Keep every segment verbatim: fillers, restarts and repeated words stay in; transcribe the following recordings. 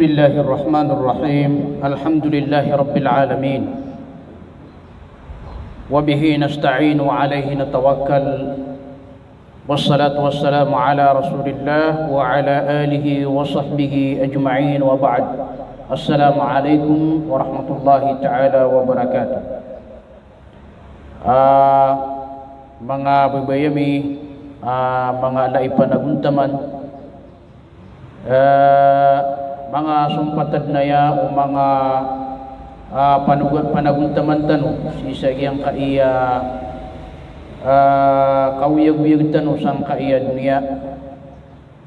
بسم الله الرحمن الرحيم. الحمد لله رب العالمين. وبه نستعين وعليه نتوكل. والصلاة والسلام على رسول الله وعلى آله وصحبه أجمعين وبعد. السلام عليكم ورحمة الله تعالى وبركاته. Ah, manga babay ami, ah, manga ala i panagontaman, eh, manga sompatad na aya o manga, ah, panoga-, panagontaman tano sii sa giyangkaya, ah, kaoyagoyag tano sangkaya doniya.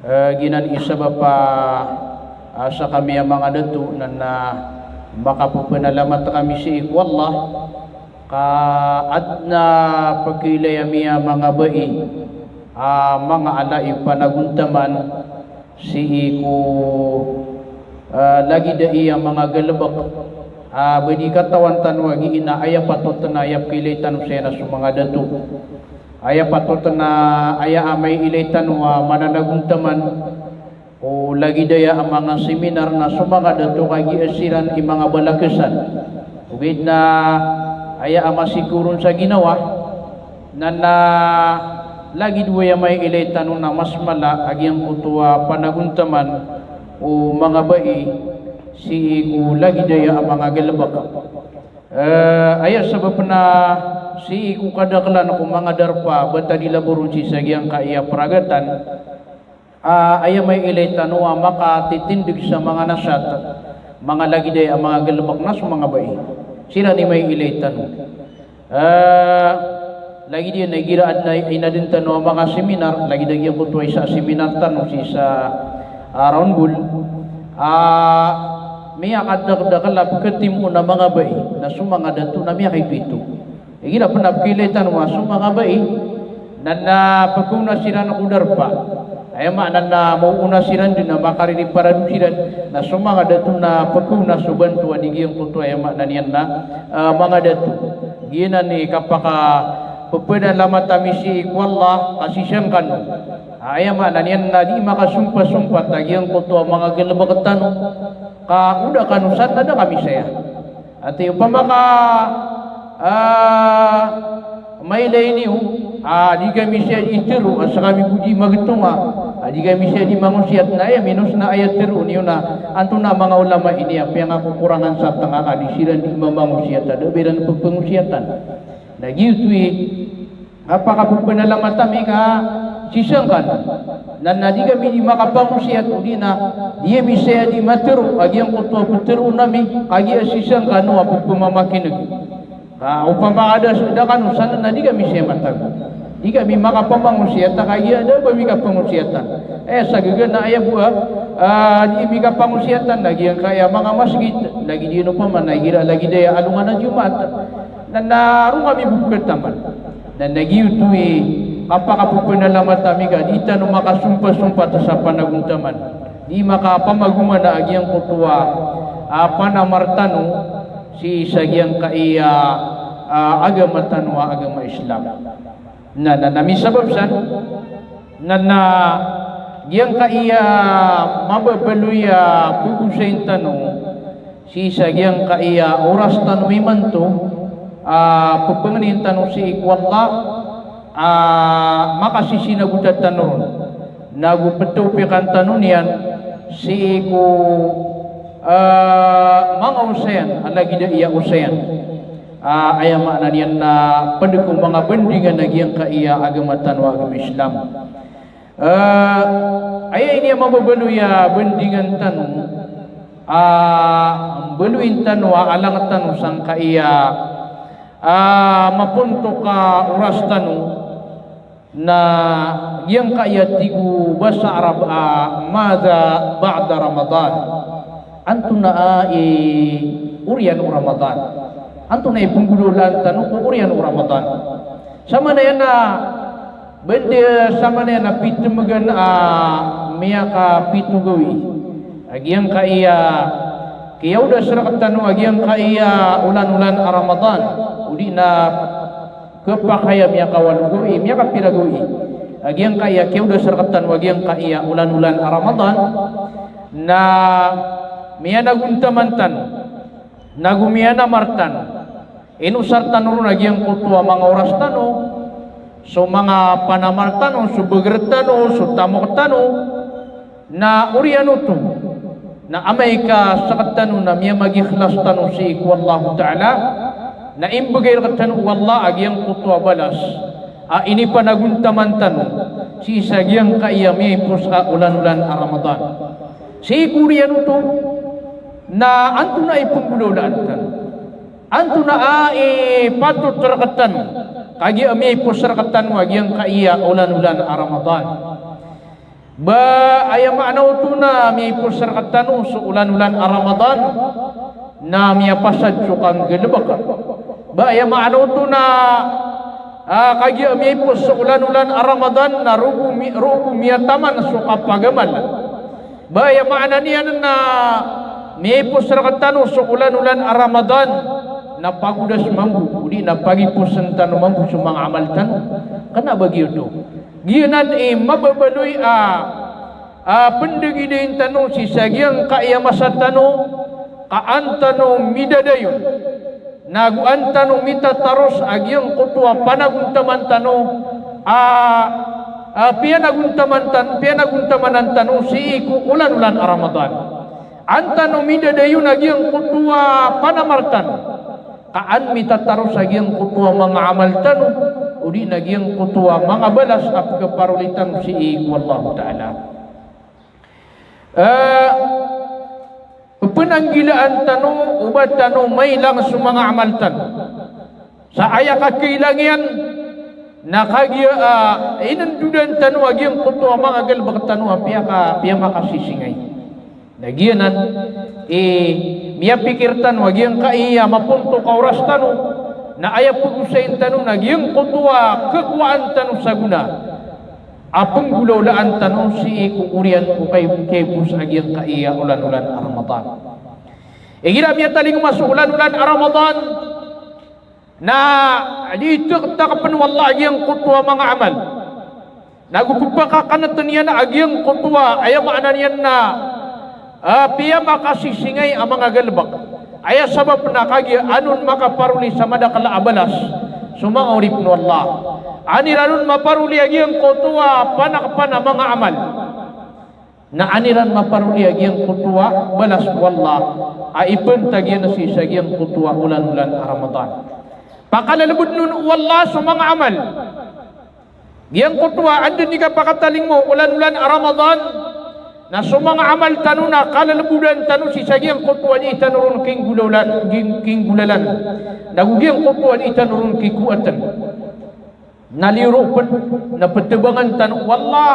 Eh, giyanan i sabap a, ah, sa kami a manga dato na, na makapepenalamat kami sii ko Allah, ka aden a pekiilay ami a manga bai, ah, manga ala i panagontaman sii ko, ah, lagid aya a manga galebek. Ah, ba di katawan tano a giya ina aya patot na aya pekiilay tano saya na so manga dato. Aya patot na aya a maiilay tano a mananagontaman o lagid aya a manga seminar na so manga dato kagiya siran i manga balakesan. Ogaid na aya a masikoron sa ginawa, na, na lagid o aya maiilay tano na mas mala a giyangkoto a panagontaman o manga bai sii ko lagid aya a manga galebek. Eh, aya sabap na sii ko kadakelan ko manga darpa ba ta di laboron sii sa giyangkaya peragatan, ah, aya maiilay tano a makatitindeg sa manga nashat, manga lagid aya a manga galebek na so manga bai. Siran i maiilay tano. Eh, lagid iyan a igira aden a inaden tano a manga seminar, lagid a giyangkoto a isa a seminar tano sii sa, ah, Round Goal. Ah, miyakadakdakel a peketimoon a manga bai, na so manga dato na miyakaipito. Igira pen a pekiilay tano a so manga bai, na, na pekeona siran ko darpa. Aya maana na maona siran den a makaririparado siran, na so manga dato na pekeona so bantowan i giyangkoto, aya maana niyan na, ah, manga dato. Giyanan i kapakapepenalamat ami sii ko Allah, ka sii sangkano. Aya maana niyan na di makasompasompat a giyangkoto a manga galebek tano, ka o da kano san na da kami saya. Ati opama ka, ah, mailay niyo, ah, di kami saya di tero, a sekami bo di magetonga, ah, di kami saya di mangosiyat, na aya minos na aya tero niyo na, antonaa manga olama ini a piyangakokorangan sa tanga ka di siran di mamangosiyat, a da ba iran pepangosiyatan. Na giyoto i, Kapakapepenalamat ami ka sii sangkano. Na, na di kami di makapangosiyat odi na di ami saya di matero a giyangkoto a peteroon ami, kagiya sii sangkano a pepemamakineg. Ka opama ka da, da kano san na di kami saya matago. Di kami makapamangosiyat kagiya da ba ami kapangosiyatan. Eh, sa gegena aya bo a, ah, di ami kapangosiyatan, lagid iyan kaya manga masgit, lagid iyan opama na igira lagid aya alongan a Jumaat. Na, na roo kami bo peketaman. Na, na giyoto i kapakapepenalamat ami ka di tano makasompasompat sa panagontaman. Di makapamagomana a giyangkoto a, ah, panamar tano sii sa giyangkaya, ah, agama tano a agama Islam. Na, na, na misabap san, na, na giyangkaya mababaloy a pegosayin tano, sii sa giyangkaya oras tano imanto, ah, pepengnin tano sii ko Allah, ah, makasisinagotan tano ron. Nago petawpikan tano niyan sii ko, ah, manga osayan, a lagid aya osayan. Ah, aya maana niyan na ped ko manga bandingan a giyangkaya agama tano a agama Islam. Eh, aya ini a mababaloy a bandingan tano, ah, baloyin tano a alang tano sangkaya, ah, mapontok a oras tano, na giyangkaya tig o basa Arab a, madha ba'da Ramadan? Antonaa i oriyan o Ramadan? Antonaa i penggolaolaan tano ko oriyan o Ramadan? Samanaya na Bende samanaya na pitemegan a miyakapito gawii a giyangkaya kiyaodas rektano a giyangkaya olan-olan a Ramadan, odi na kepakay a miyakawalo gawii, miyakapira gawii a giyangkaya kiyaodas rektano a giyangkaya olan-olan a Ramadan, na miyanagontaman tano, nago miyanamar tano. Inosar tano ron a giyangkoto a manga oras tano, so manga panamar tano, so beger tano, so tamok tano, na oriyan oto na amay ka sektano na miyamagikhlas tano sii ko Allahu Ta'ala, na imbegay rektano o Allah a giyangkoto a balas a inipanagontaman tano sii sa giyangkaya miyaipos a olan-olan a Ramadan. Sii ko oriyan oto na antonaa i penggolawlaan tano, antonaa i patot rektano kagiya miyaipos rektano a giyangkaya olan-olan a Ramadan. Ba aya maana oto na miyaipos rektano so olan-olan a Ramadan na miyapasad so kanggalebek. Ba aya maana oto na, ah, kagiya miyaipos so olan-olan a Ramadan na rogo mi-, rogo miyataman so kapagamal. Ba aya maana niyan na miyaipos rektano so olan-olan a Ramadan na pagodas mambo, odi na pagiposen tano mambo so manga amal tano. Kena ba giyoto. Giyanan i mababaloy a, a pendegidayin tano sii sa giyangkaya masa tano, ka an tano midadayon, nago an tano mitataros a giyangkoto a panagontaman tano, a, a piyanagontaman tan-, piyanagontamanan tano sii ko olan-olan a Ramadan. An tano midadayon a giyangkoto a panamar tano, ka an mitataros a giyangkoto a manga amal tano, odi na giyangkoto a manga balas a pekeparoli tano sii ko Allahu Ta'ala. Eh, penanggilaan tano o ba tano mailang so manga amal tano. Sa aya kakailang iyan na kagiya, ah, inendodan tano a giyangkoto a manga galebek tano a piyaka-, piyamakasisingay. Na giyanan i miyapikir tano a giyangkaya mapontok a oras tano, na aya pegosayin tano na giyangkoto a kekowaan tano sa gona a penggolawlaan tano sii ko oriyan ko kay-, kaipos a giyangkaya olan-olan a Ramadan. Igira miyatalingoma so olan-olan a Ramadan, na di tektakepen o Allah a giyangkoto a manga amal. Nago pepakakaneten iyan a giyangkoto a, aya maana niyan na, ah, piyamakasisingay a manga galebek. Aya sabap na kagiya an on makaparoli sa madakel a balas so manga oripen o Allah. An iran on maparoli a giyangkoto a panakpan a manga amal. Na an iran maparoli a giyangkoto a balas o Allah a ipentag iyan sii sa giyangkoto a olan-olan a Ramadan. Pakalelebeden on o Allah so manga amal. Giyangkoto a anda i kapakatalingoma o olan-olan a Ramadan, na so manga amal tano na kalelebedan tano sii sa giyangkoto a di tano ron kinggolawla-, king-, kinggolalan. Nago giyangkoto a di tano ron kikowaten. Na liyoropen, na petebangan tano o Allah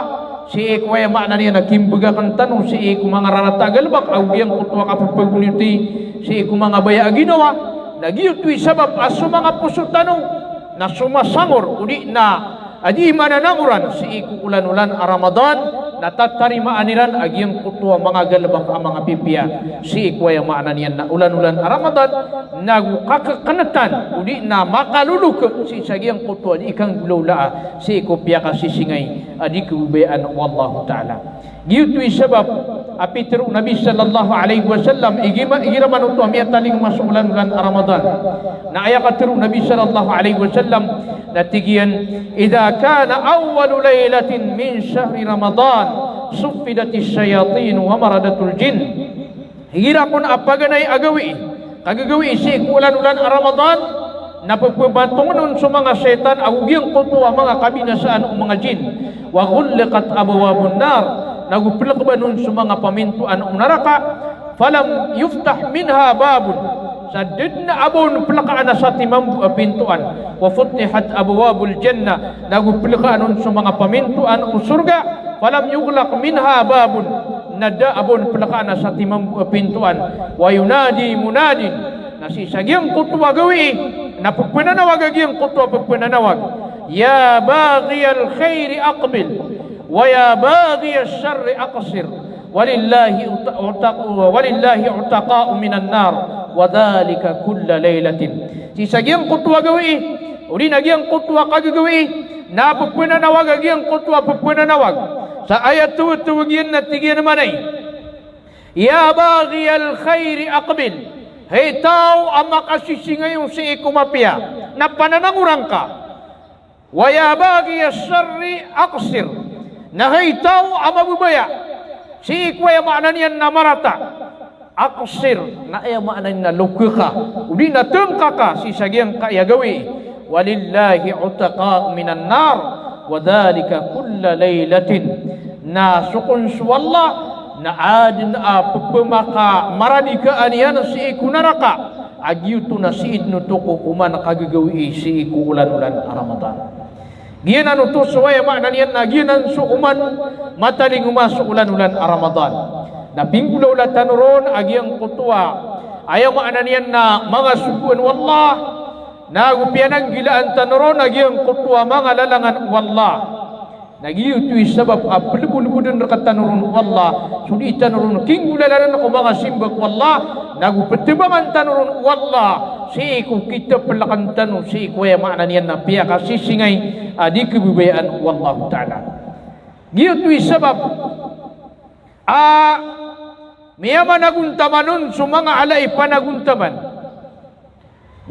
sii ko aya maana niyan na kimbegaken tano sii ko manga rarata a galebek, ago giyangkoto a kapepagoliti sii ko manga baya a ginawa. Na giyoto i sabap a so manga poso tano na somasangor, odi na a di mananangoran sii ko olan-olan a Ramadan, na tatarimaan iran a giyangkoto a manga galebek a manga pipiya sii ko aya maana niyan na olan-olan a Ramadan, nago kakekenetan, odi na makalolok sii sa giyangkoto a di kanggolawlaa sii ko piyakasisingay a di kebabayaan o Allahu Ta'ala. Giyoto i sabap a pitero o Nabi sallallahu alaihi wasallam, igima-, igira man oto a miyatalingoma so olan-olan a Ramadan. Na aya katero o Nabi sallallahu alaihi wasallam, na tig iyan, "Idha kana awwalu lailatin min shahri Ramadan, suffidatis shayatin wa maradatul jinn." Igira kon a paganay a gawii, kagagawii sii ko olan-olan a Ramadan, na pepebatongen on so manga shaytan ago giyangkoto a manga kabinasaan o manga jinn. Wa ghulliqat abwabun nar, nago pelekban on so manga pamintoan o naraka. Falam yuftah minha babun, sa da den a ba on pelekaan a satiman bo a pintoan. Wa futihat abwabul jannah, nago pelekaan on so manga pamintoan o sorga. Falam yughlaq minha babun, na da a ba on pelekaan a satiman bo a pintoan. Wa yunadi munadin, na sii sa giyangkoto a gawii na pepenanawag a giyangkoto a pepenanawag, "Ya baghiyal khairi aqbil, wa ya baghiyash sharri aqsir, walillahi uta-, utaq-, walillahi utaqa'u minan nar, wa dhalika kulla lailatin." Sii sa giyangkoto a gawii, odi na giyangkoto a kagagawii, na pepenanawag a giyangkoto a pepenanawag. Sa aya tawetaweg iyan na tig iyan a manay Ya baghiyal khayri aqbil. Hay taw a makasisingayo sii ko mapiya, na pananangora ngka. Wa ya baghiyas sharri aqsir. Na hay taw a mababaya sii ko aya maana niyan na marata, aqsir, na aya maana niyan na loka ka, odi na tngka ka sii sa giyangkaya gawii. Walillahi utaqa'u minan nar, wa dhalika kulla laylatin. Na so kon so Allah na adn a pphamakamaradikaan iyan sii ko naraka a giyoto na sii dn oto ko oman kagagawii sii ko olan-olan a Ramadan. Giyanan oto so aya maana niyan na giyanan so oman matalingoma so olan-olan a Ramadan. Na pinggolawla tano ron a giyangkoto a aya maana niyan na manga sogoan o Allah, na go piyananggilaan tano ron a giyangkoto a manga lalangan o Allah. Na giyoto i sabap a plbolbodn rktano ron o Allah, so dii tano ron kinggolalanan ko manga simba ko Allah, na go ptbangan tano ron o Allah sii ko kitaplkn tano sii ko aya maana niyan na piyakasisingay a di khababayaan o Allahu Ta'ala. Giyoto i sabap a miyamanagontaman on so manga ala i panagontaman.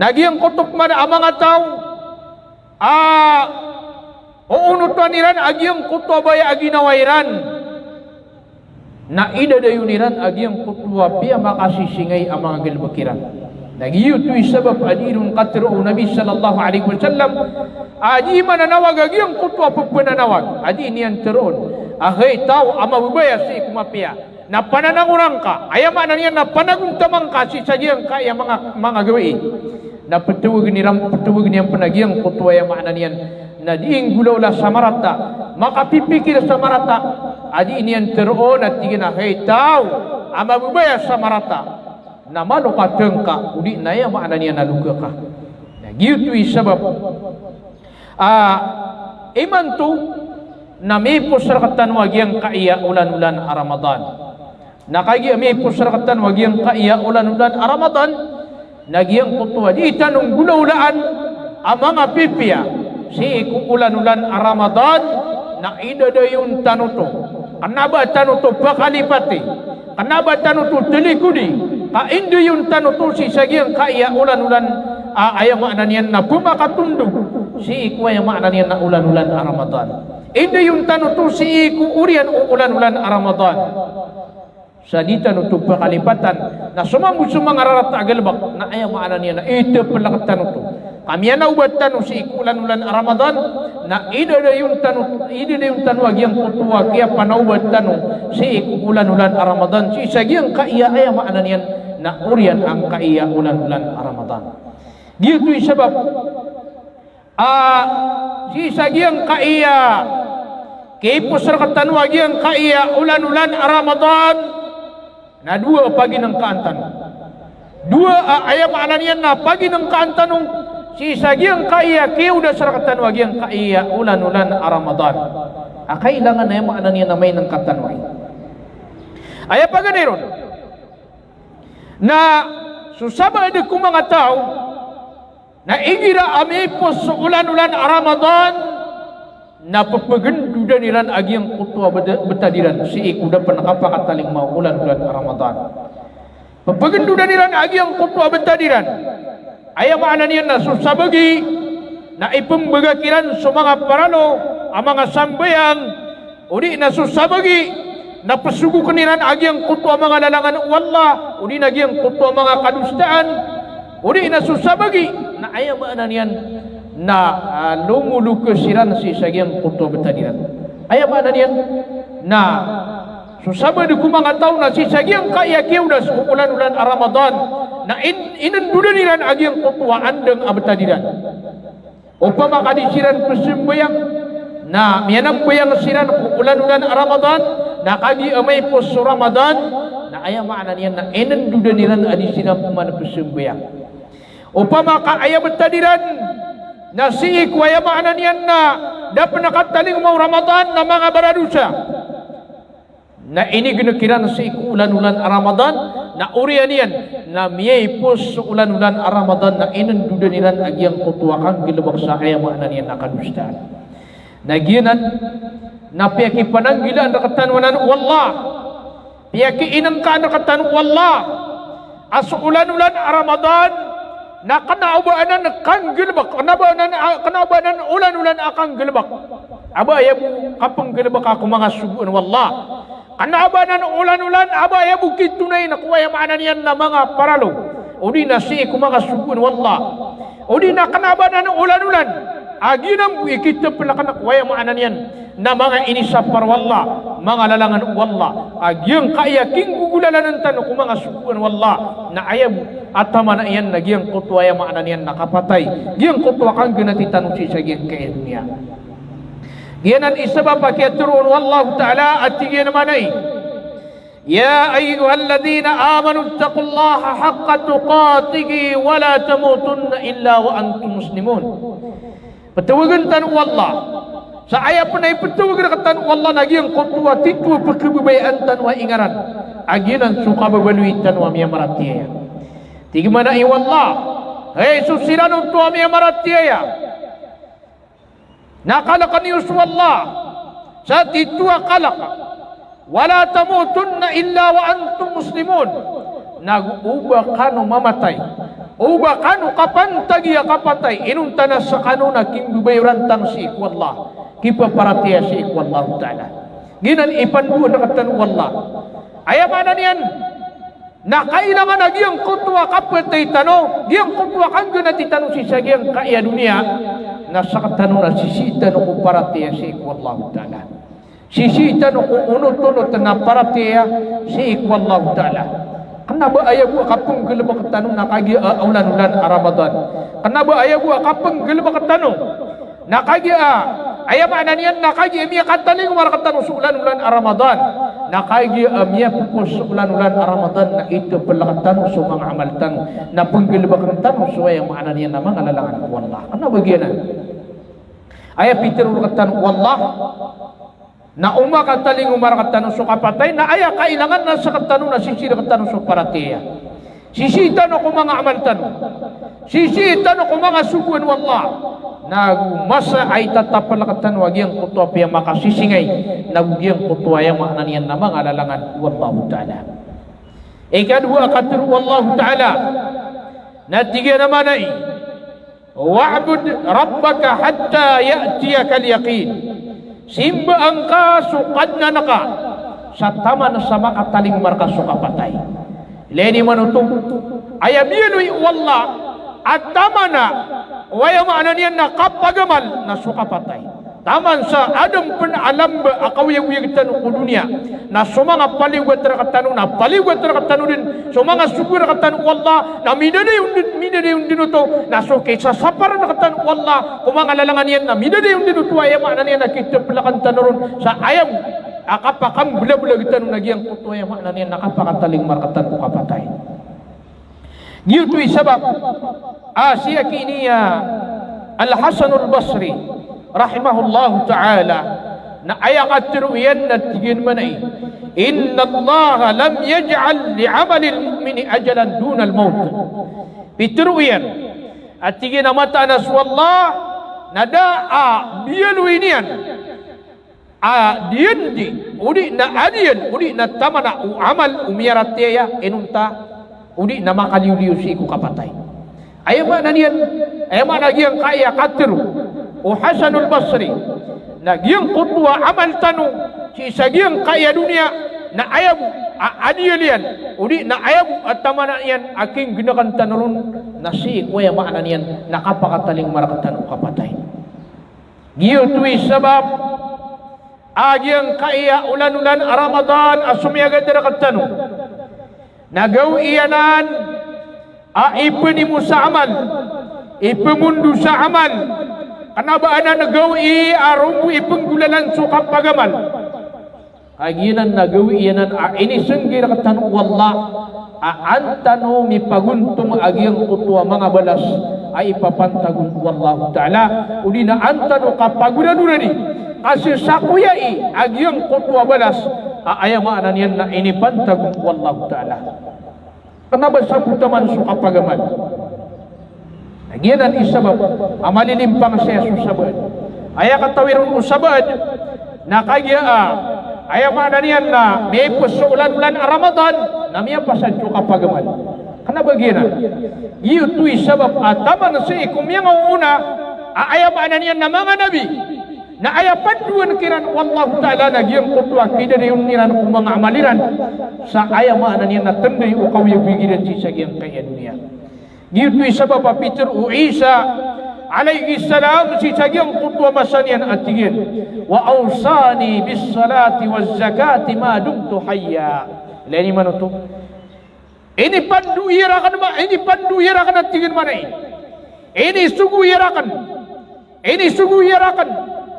Na giyangkoto pman a manga taw a oonotan iran a giyangkoto a baya a ginawa iran, na idadayon iran a giyangkoto a piyamakasisingay a manga galbk iran. Na giyoto i sabap a dii ron katharo o Nabi sallallahu alaihi wasallam a dii mananawag a giyangkoto a pphananawag a dii niyan tharoon a hay taw a mababaya sii ko mapiya, na pananangora ngka, aya maana niyan na panagontaman ka sii sa giyangkaya manga, manga gawii. Na pthawagn iran, pthawagn iyan pn a giyangkoto aya maana niyan na dii nggolawla sa marata, makapipikir sa marata, a dii niyan tharoon a tig iyan a hay taw a mababaya sa marata, na malo ka tngka, odi na aya maana niyan na loka ka. Na giyoto i sabap a imanto na miipos rktano a giyangkaya olan-olan a Ramadan. Na kagiya miipos rktano a giyangkaya olan-olan a Ramadan, na giyangkoto a dii tano nggolawlaan a manga pipiya sii ko olan-olan a Ramadan, na idadayon tano oto. Kna ba tano oto pakalipati, kna ba tano oto talikodi, ka indayon tano oto sii sa giyangkaya olan-olan a aya maana niyan na pmakatondog sii ko aya maana niyan na olan-olan a Ramadan. Indayon tano oto sii ko oriyan o olan-olan a Ramadan. Sa di tano oto pakalipatan, na so mambo so manga rarata a galbk, na aya maana niyan na itaplk tano oto. Ka miyanawbat tano sii ko olan-olan a Ramadan, na idadayon tano, idadayon tano a giyangkoto a kiyapanawbat tano sii ko olan-olan a Ramadan, sii sa giyangkaya aya maana niyan na oriyan angkaya olan-olan a Ramadan. Giyoto i sabap a sii sa giyangkaya kiipos rktano a giyangkaya olan-olan a Ramadan, na dowa a paginngkaan tano. Dowa a aya maana niyan na paginngkaan tano sii sa giyangkaya kiyaodas rktano a giyangkaya olan-olan a Ramadan. A kailangan aya maana niyan na mainngka tano ai. Aya paganay ron na so sabaad ko manga taw na igira a miipos so olan-olan a Ramadan, na pphagndodan iran a giyangkoto a bta-, btad iran sii ko da pn kapakatalingoma o olan-olan a Ramadan. Pphagndodan iran a giyangkoto a btad iran. Aya maana niyan na so sabagi na ipmbga kiran so manga paralo a manga sambayang, odi na so sabagi na psogokn iran a giyangkoto a manga lalangan o Allah, odi na giyangkoto a manga kadosaan, odi na so sabagi na aya maana niyan na, ah, lomoloka siran sii sa giyangkoto a btad iran. Aya maana niyan na so sabaad ko manga taw na sii sa giyangkaya kiyaodas o olan-olan a Ramadan, na in-, inondodan iran a giyangkoto a andang a btad iran. Opama ka di siran pzambayang, na miyanambayang siran ko olan-olan a Ramadan, na kagiya miipos so Ramadan, na aya maana niyan na inondodan iran a di siran pman pzambayang. Opama ka aya btad iran na sii ko aya maana niyan na da pn katalingoma o Ramadan na manga baradosa. Na inign kiran sii ko olan-olan a Ramadan, na oriyan iyan na miyaipos so olan-olan a Ramadan na inondodan iran a giyangkoto a kanggalbk sa aya maana niyan na kadosaan. Na giyanan na piyakipananggilaan rktano anan o Allah. Aya kiinengkaan rektano o Allah a so olan-olan a Ramadan na kena o ba anan kanggalebek, kena o ba anan, kena o ba anan olan-olan a kanggalebek a ba aya bo kapenggalebeka ko manga sogoan o Allah. Kena o ba anan olan-olan a ba aya bo kitonayen ko aya maana niyan na manga paralo, odi na sii ko manga sogoan o Allah. Odi na kena o ba anan olan-olan a giyanan bo i kitepeleken ko aya maana niyan na manga inisapar o Allah, manga lalangan o Allah, a giyangkaya kinggogolalanen tano ko manga sogoan o Allah, na aya bo a tamana iyan na giyangkoto aya maana niyan na kapatay, giyangkoto a kanggenati tano sii sa giyangkaya doniya. Giyanan i sabap a kiyateroon o Allahu Ta'ala a tig iyan a maana i, "Ya ayyuhalladhina amanu ittaqullaha haqqa tuqatihi wa la tamutunna illa wa antum muslimun." Petawagen tano o Allah. Sa aya pen a ipetawag rektano o Allah na giyangkoto a tito a pekebabayaan tano a ingaran a giyanan so kababaloy tano a miyamaratiyaya. Tig iyan a maana i o Allah, hay so siran oto a miyamaratiyaya, na kaleken iyo so Allah sa tito a kalek. "Wa la tamutunna illa wa antum muslimun." Na go o ba kano mamatay, o ba kano kapantagi a kapatay inonta na sekano na kimbebayoran tano sii ko Allah, kipaparatiyaya sii ko Allahu Ta'ala. Giyanan i pandoan rektano o Allah. Aya maana niyan na kailangan a giyangkoto a kapatay tano, giyangkoto a kanggenati tano sii sa giyangkaya doniya, na sektano na sisii tano ko paratiyaya sii ko Allahu Ta'ala. Sisii tano ko onot-onot na paratiyaya sii ko Allahu Ta'ala. Kena ba aya bo a kapenggalebek tano na kagiya a olan-olan a Ramadan. Kena ba aya bo a kapenggalebek tano na kagiya a, aya maana niyan na kagiya a miyakatalingoma rektano so olan-olan a Ramadan, na kagiya a miyapopos so olan-olan a Ramadan na itepel rektano so manga amal tano, na penggalebeken tano so aya maana niyan na manga lalangan o Allah. Kena ba giyanan. Aya pitero rektano o Allah, na o makatalingoma rektano so kapatay, na aya kailangan na sektano na sisii rektano so paratiyaya. Sisii tano ko manga amal tano. Sisii tano ko manga sogoan o Allah. Na go masa a itatapel rektano a giyangkoto a piyamakasisingay, na go giyangkoto a aya maana niyan na manga lalangan o Allahu Ta'ala. Ikadowa a katero o Allahu Ta'ala, na tig iyan a maana i, "Wa'bud rabbaka hatta ya'tiyakal yaqin." Simbaa ngka so Kadnan ka sa taman sa makatalingoma rka so kapatay. Ilay niyo man oto, aya biyaloy o Allah a tamana o aya maana niyan na kapagamal na so kapatay. Taman sa aden pen a lamba a kaoyagoyag tano ko doniya, na so manga paliyogat rektano na paliyogat rektano den, so manga sogo rektano o Allah na midadayon den, midadayon den oto, na so kisasaparen rektano o Allah ko manga lalangan iyan na midadayon den oto, aya maana niyan na kitepelakan tano ron sa aya bo a kapakambelabelag tano na giyangkoto aya maana niyan na kapakatalingoma rektano ko kapatay. Giyoto i sabap a siyakiniya Al-Hasanul Basri rahimahullahu ta'ala, na aya katero iyan na tig iyan a maana i, "Innallaha lam yaj'al li 'amalil mu'mini ajalan dunal maut." Pitero iyan a tig iyan a mataan a so Allah na da a biyaloy niyan a diyandi, odi na adiyal, odi na tamana o amal o miyaratiyaya inonta, odi na makaliyoliyo sii ko kapatay. Aya maana niyan, aya maana giyangkaya katero o Hasanul Basri, na giyangkoto a amal tano sii sa giyangkaya doniya, na aya bo a adiyal iyan, odi na aya bo a tamana iyan a kinggenakan tano ron, na sii ko aya maana niyan na kapakatalingoma rektano ko kapatay. Giyoto i sabap a giyangkaya olan-olan a Ramadan a somiyagad rektano na gawii anan a ipenimo sa amal, ipemondo sa amal, kena ba anan gawii a rombo ipenggolalan so kapagamal. Kagiya anan na gawii anan a inisenggi rektano o Allah a an tano mipagontong a giyangkoto a manga balas a ipapantag on o Allahu Ta'ala, odi na an tano kapagoradoradi, kasesakoyai a giyangkoto a balas a aya maana niyan na inipantag on o Allahu Ta'ala. Kena ba sa bo taman so kapagamal. Na giyanan i sabap a malilimpang saya so sabaad. Aya katawi ron o sabaad na kagiya a Aya maana niyan na miyaipos so olan-olan a Ramadan na miyapasad so kapagamal. Kna ba giyanan? Giyoto i sabap a taman sii ko miyangaoona a aya maana niyan na manga nabi na aya pandoan kiran o Allahu Ta'ala na giyangkoto a kidadayon iran ko manga amal iran sa aya maana niyan na tnday o kaoyagoyag iran sii sa giyangkaya doniya. Giyoto i sabap a pitharo o Isa alayhis salam sii sa giyangkoto a masa niyan a tig iyan, "Wa awsani bis salati waz zakati ma dumtu hayya." Ilay niyo man oto. Inipandoa iyan rakn ma, inipandoa iyan rakn a tig iyan man a i. Inisogo iyan rakn. Inisogo iyan rakn,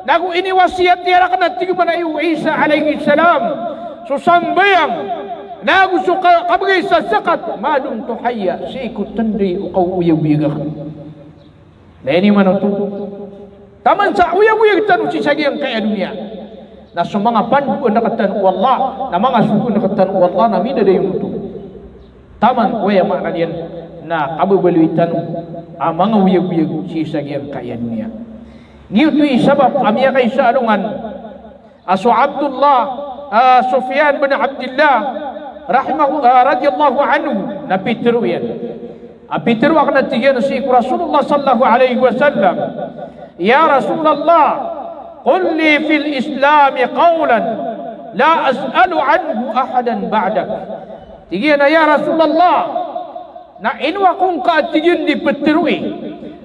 nago iniwasiyat iyan rakn a tig man a i o Isa alayhis salam, so sambayang, nago so ka-, kabgay sa zakat, ma dumtu hayya, sii ko tnday o kaoyagoyag akn. Na aya niyo man oto. Taman sa oyagoyag tano sii sa giyangkaya doniya na so manga pandoan rktano o Allah, na manga sogoan rktano o Allah, na midadayon oto. Taman ko aya maana niyan na kababaloy tano a manga oyagoyag sii sa giyangkaya doniya. Giyoto i sabap a miyakaisa a alongan a so Abdullah, a, Sufyan bin Abdillah, rahimahu-, a, radiyallahu anhu, na pitharo iyan. A pitharo akn a tig iyan sii ko Rasulullah sallallahu alayhi wasallam, "Ya Rasulallah, qul li fil Islami qawlan la as'alu anhu ahadan ba'dak." Tig iyan a, "Ya Rasulallah, na ino ako ngka," a tig iyan, "di ptharoa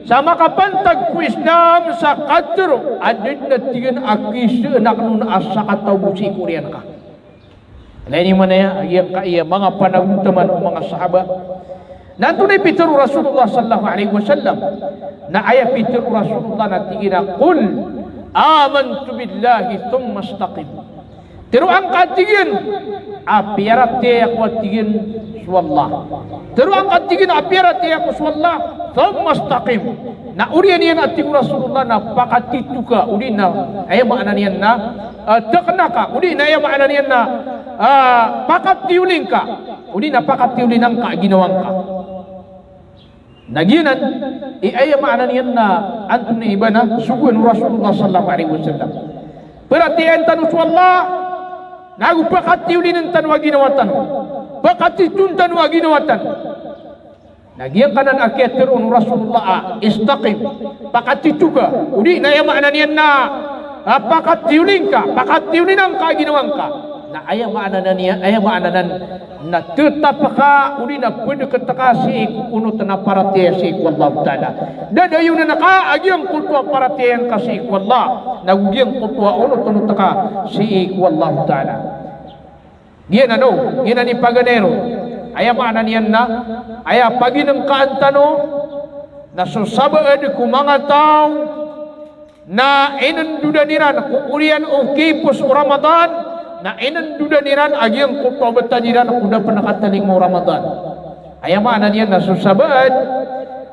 sa makapantag ko Islam sa katharo a da dn," a tig iyan, "a kiisaan akn on a sakataw bo sii ko oriyan ka." Ilay niyo man aya, a giyangkaya manga panagontaman o manga sahaba. Na antonaa i pitharo o Rasulullah sallallahu alayhi wasallam? Na aya pitharo o Rasulullah na tig iyan a, "Qul amantu billahi thumma istaqim." Tharoa ngka, a tig iyan, a piyaratiyaya ako, a tig iyan, so Allah. Tharoa ngka, a tig iyan, a piyaratiyaya ako so Allah. Thumma istaqim. Na oriyan iyan, a tig o Rasulullah, na pakatito ka, odi na aya maana niyan na, ah, tharoa ngka, odi na aya maana niyan na, ah, pakatiyoli ngka, odi na pakatiyoli ngka a ginawa ngka. Na giyanan i aya maana niyan na antonaa i ba na sogoan o Rasulullah sallallahu alayhi wasallam. Paratiyayaan tano so Allah, nago pakatiyolin tano a ginawa tano. Pakatitoon tano a ginawa tano. Na giyangkanan a kiyatharo o Rasulullah a, "Istaqim." Pakatito ka. Odi na aya maana niyan na, ah, pakatiyoli ngka, pakatiyoli ngka a ginawa ngka. Na aya maana niyan, aya maana nan na tetap ka, odi na pdkt ka sii ko onot a paratiyaya sii ko Allah Ta'ala. Da dayonan ka a giyangkoto a paratiyaya ngka sii ko Allah, nago giyangkoto a onot-onot ka sii ko Allah Ta'ala. Giyanan o, giyanan i paganay ron. Aya maana niyan na, aya paginngkaan tano, na so sabaad ko manga taw, na inondodan iran ko oriyan o kiipos o Ramadan, na inondodan iran a giyangkoto a btad iran ko da pn katalingoma o Ramadan. Aya maana niyan na so sabaad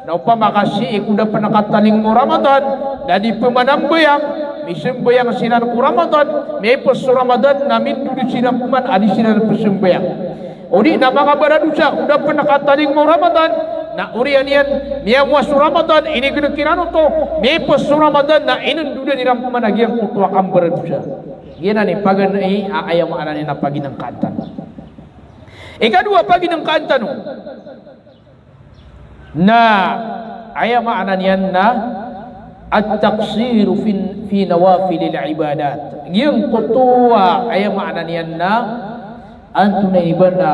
na opama ka sii ko da pn katalingoma o Ramadan, da di pmanambayang, misambayang siran ko Ramadan, miipos so Ramadan, na mindod siran pman a di siran psambayang. Odi na manga baradosa ko da pn katalingoma o Ramadan, na oriyan iyan miyamowa so Ramadan, inign kiran oto, miipos so Ramadan, na inondodan iran pman a giyangkoto a kambaradosa. Giyanan i paganay a aya maana niyan na paginngkaan tano. Ikadowa a paginngkaan tano na aya maana niyan na at-taqsiru fi, fi nawafilil ibadat. Giyangkoto a aya maana niyan na antonaa i ba na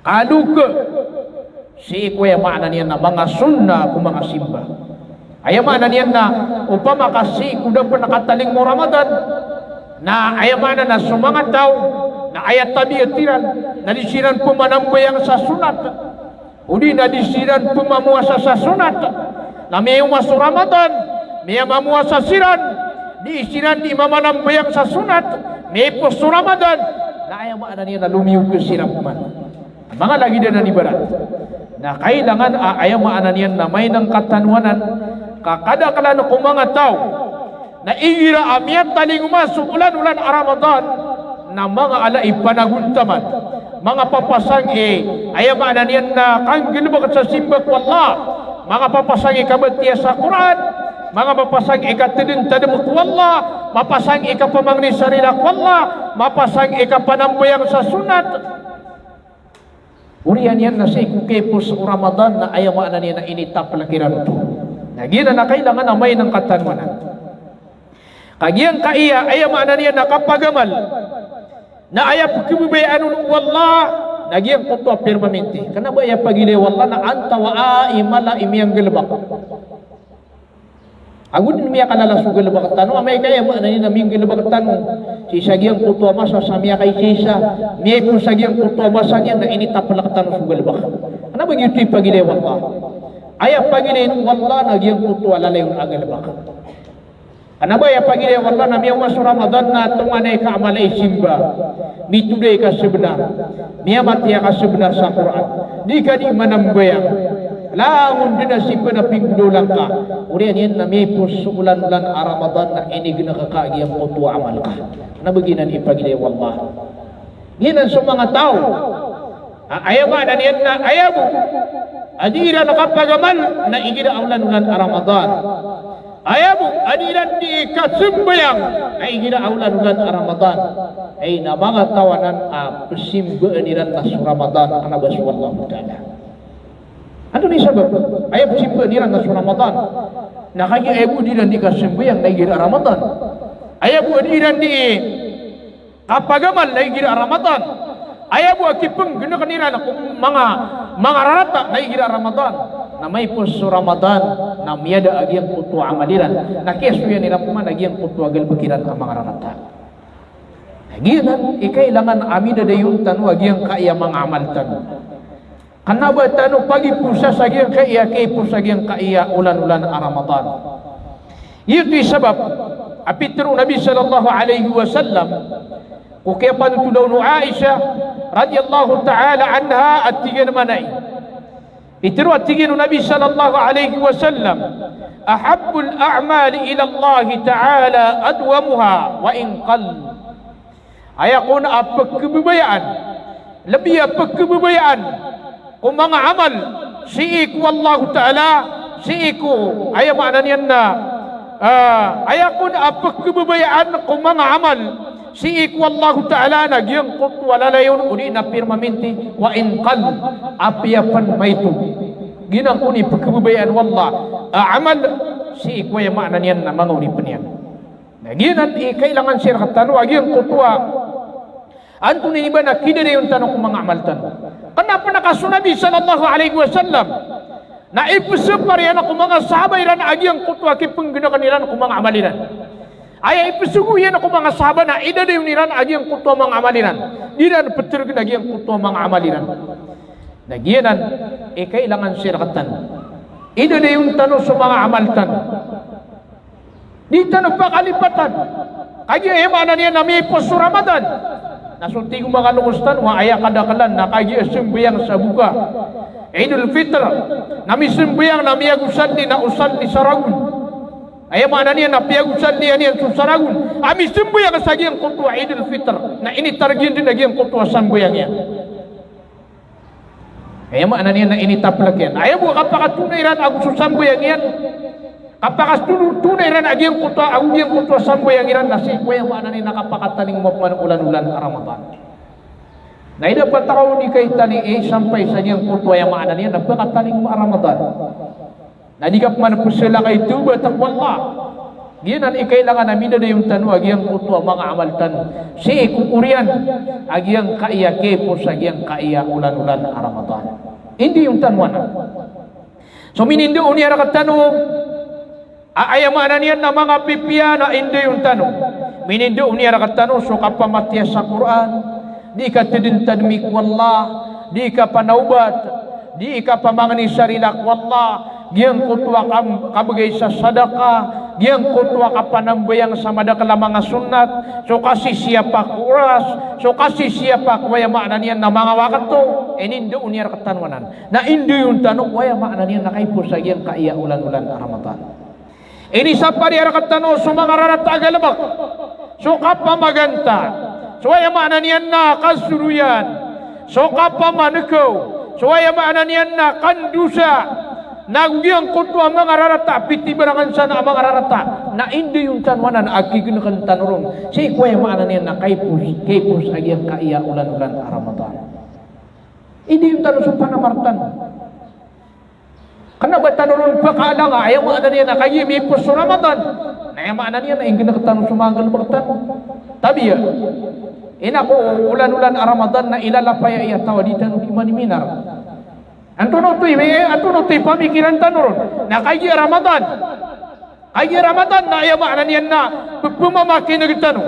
kaloka sii ko aya maana niyan na manga sunnah ko manga simba. Aya maana niyan na opama ka sii ko da pn katalingoma o Ramadan, na aya maana na so manga taw na aya tabiat iran na di siran pmanambayang sa sunnat, odi na di siran pmamowasa sa sunnat. Na miyaoma so Ramadan, miyamamowasa siran, di siran di mamanambayang sa sunnat, miipos so Ramadan, na aya maana niyan na lomiyoga siran pman. Manga lagid anan ibarat. Na kailangan a aya maana niyan na mainngka tano anan ka kadaklan ko manga taw na igira a miyatalingoma so olan-olan a Ramadan na manga ala i panagontaman, manga papasang i aya maana niyan na kanggalbk sa simba ko Allah, manga papasang i kabatiya sa Qur'an, Manga mapasang i katadntadm ko Allah, mapasang i kapamangni sa rila ko Allah, mapasang i kapanambayang sa sunnat. Oriyan iyan na sii ko kiyapos o Ramadan na aya maana niyan na initaplk iran oto. Na giyanan a kailangan a mainngkatanoanan. Ka giyangkaya, aya maana niyan na kapagamal na aya pkhababayaan on o Allah na giyangkoto a pirmaminti. Kna ba aya pagilaya o Allah na antawaa i mala i miyanggalbk. Ago dn miyakalala so galbk tano, amay ka aya maana niyan na minggalbk tano sii sa giyangkoto a masa sa miyakaisaisa, miyaipos sa giyangkoto a masa niyan na initaplk tano so galbk. Kna ba giyoto i pagilaya o Allah. Aya pagilaya o Allah na giyangkoto a lalayon a galbk. Kna ba aya pagilaya o Allah na miyaoma so Ramadan na tonganay ka a mala i simba, mitodai ka sabnar, miyamatiya ka sabnar sa Qur'an, di ka di manambayang, langon dn a simba na pinggolaola ngka. Oriyan iyan na miyaipos so olan-olan a Ramadan na inignk ka a giyangkoto a amal ka. Kna ba giyanan i pagilaya o Allah. Giyanan so manga taw a aya maana niyan na aya bo a di iran kapagamal na igira a olan-olan a Ramadan. Aya bo a di iran di kasambayang na igira a olan-olan a Ramadan. Ay na manga taw anan a psimbaan iran na so Ramadan, kna ba so Allahu Ta'ala. Antonaa i sabap? Aya psimbaan iran na so Ramadan na kagiya aya bo a di iran di kasambayang na igira a Ramadan. Aya bo a di iran di kapagamal na igira a Ramadan. Aya bo a kipnggnk iran ko manga, manga rarata na igira a Ramadan. Na maipos so Ramadan na miyada a giyangkoto a amal iran. Na kiyasoyan iran pman a giyangkoto a galbk iran a manga rarata. Na giyanan i kailangan a midadayon tano a giyangkaya manga amal tano. Kna ba tano pagiposa sa giyangkaya, kaiposa giyangkaya olan-olan a Ramadan. Giyoto i sabap a pitharo o Nabi sallallahu alaihi wasallam ko kiyapanothol o Aisha radhiyallahu ta'ala anha a tig iyan a manay. Pitharo a tig iyan o Nabi sallallahu alaihi wasallam, "Ahabbul a'mali ila Allahi ta'ala adwamuha wa in qall." Aya kon a pkhababayaan, lbi a pkhababayaan ko manga amal sii ko Allahu Ta'ala, sii ko, aya maana niyan na, ah, aya kon a pkhababayaan ko manga amal sii ko Allahu Ta'ala na giyangkoto a lalayon odi na pirmaminti, wa in qall, apiya pn maito. Giyanan kon i pkhababayaan o Allah a amal sii ko, aya maana niyan na, manga oripn iyan. Na giyanan i kailangan sii rktano a giyangkoto a antonaa i ba na kidadayon tano ko manga amal tano. Kna pn a ka so Nabi sallallahu alaihi wasallam na ipsapar iyan ko manga sahaba iran a giyangkoto a kipnggnkan iran ko manga amal iran. Aya ipsogo iyan ko manga sahaba na idadayon iran a giyangkoto a manga amal iran. Di iran ptrgn a giyangkoto a manga amal iran. Na giyanan i kailangan sii rktano. Idadayon tano so manga amal tano. Di tano pakalipatan. Kagiya aya maana niyan na miyaipos so Ramadan na so tig o manga logos tano a aya kadaklan na kagiya sambayang sa boka, Eidul Fitr, na misambayang na miyagosalli na osalli sa ragon. Aya maana niyan na piyagosallian iyan so sa ragon a misambayang sa giyangkoto a Eidul Fitr na initarg iyan dn a giyangkoto a sambayang iyan. Aya maana niyan na initaplk iyan. Aya bo a kapakatonaa iran ago so sambayang iyan, kapakatonaa iran a giyangkoto a, ago giyangkoto a sambayang iran na sii ko, aya maana niyan na kapakatalingoma pman olan-olan a Ramadan. Na ida pn a taw a di kaitani i sampay sa giyangkoto, aya maana niyan na pkatalingoma a Ramadan. Na di ka pman pzalakay tawbat ko Allah. Giyanan i kailangan a midadayon tano a giyangkoto a manga amal tano sii ko oriyan a giyangkaya kipos a giyangkaya olan-olan a Ramadan. Indayon tano anan. So minindao niyan rktano a, aya maana niyan na manga pipiya na indayon tano. Minindao niyan rktano so kapamatiya sa Qur'an, di katadntadmi ko Allah, di kapanawbat, di kapamangni sa rila ko Allah, giyangkoto a kam-, kabgay sa sadaka, giyangkoto a kapanambayang sa madakl a manga sunnat, so kasisiyapa ko oras, so kasisiyapa ko, aya maana niyan na, manga wakto, inindao niyan rktano anan. Na indayon tano ko, aya maana niyan na, kaipos a giyangkaya olan-olan a Ramadan. Inisapar iyan rktano so manga rarata a galbk, so kapamaganta, so, aya maana niyan na, kasoroyan, so kapamankaw, so, aya maana niyan na, kandosa, Na giyangkoto a manga rarata, pitibarangan san a manga rarata, na indayon tano anan a kigeneken tano ron sii ko aya maana niyan na kaipos, kaipos a giyangkaya olan-olan a Ramadan. Indayon tano so panamar tano. Kena ba tano ron pakaalanga, aya maana niyan na kagiya mipos so Ramadan na aya maana niyan na inggenek tano so manga galebek tano. Tabiya, ino ko olan-olan a Ramadan na ilalapaya i taw a di tano di maniminar. Antonaa oto i, antonaa oto i pamikiran tano ron na kagiya Ramadan. Kagiya Ramadan na aya maana niyan na pepemamakineg tano.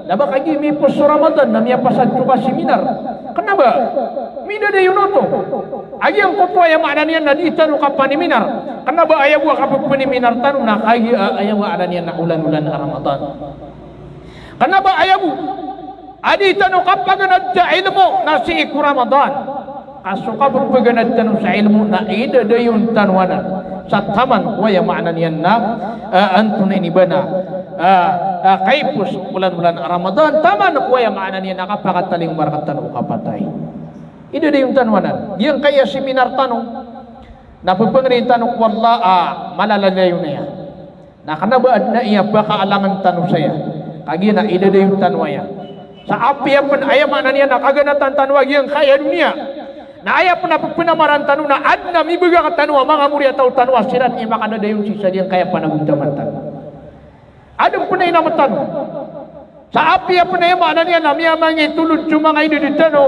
Na ba kagiya mipos so Ramadan na miyapasad so kasiminar. Kena ba midadayon oto a giyangkoto aya maana niyan na di tano kapaniminar. Kena ba aya bo a kapepeniminar tano na kagiya, aya maana niyan na olan-olan a Ramadan. Kena ba aya bo a di tano kapaganad sa ilmo na sii ko Ramadan. Ka so kapepaganad tano sa ilmo na idadayon tano anan sa taman ko aya maana niyan na, ah, antonaa ini ba na, ah, ah, kaipos o olan-olan a Ramadan, taman ko aya maana niyan na kapakatalingoma rektano o kapatay. Idadayon tano anan. Giyangkaya siminar tano na pepengnin tano ko Allah a malaladayon iyan. Na kena ba aden a aya pakaalangen tano saya, kagiya na idadayon tano aya. Sa apiya pen aya maana niyan na kaganatan tano a giyangkaya doniya, na aya pen a pepenamaran tano na aden a mibegay rektano a manga moriyataw tano a siran i makadadayon sii sa giyangkaya panagontaman tano. Aden pen a inamen tano. Sa apiya pen aya maana niyan na miyamangitolod so manga idad tano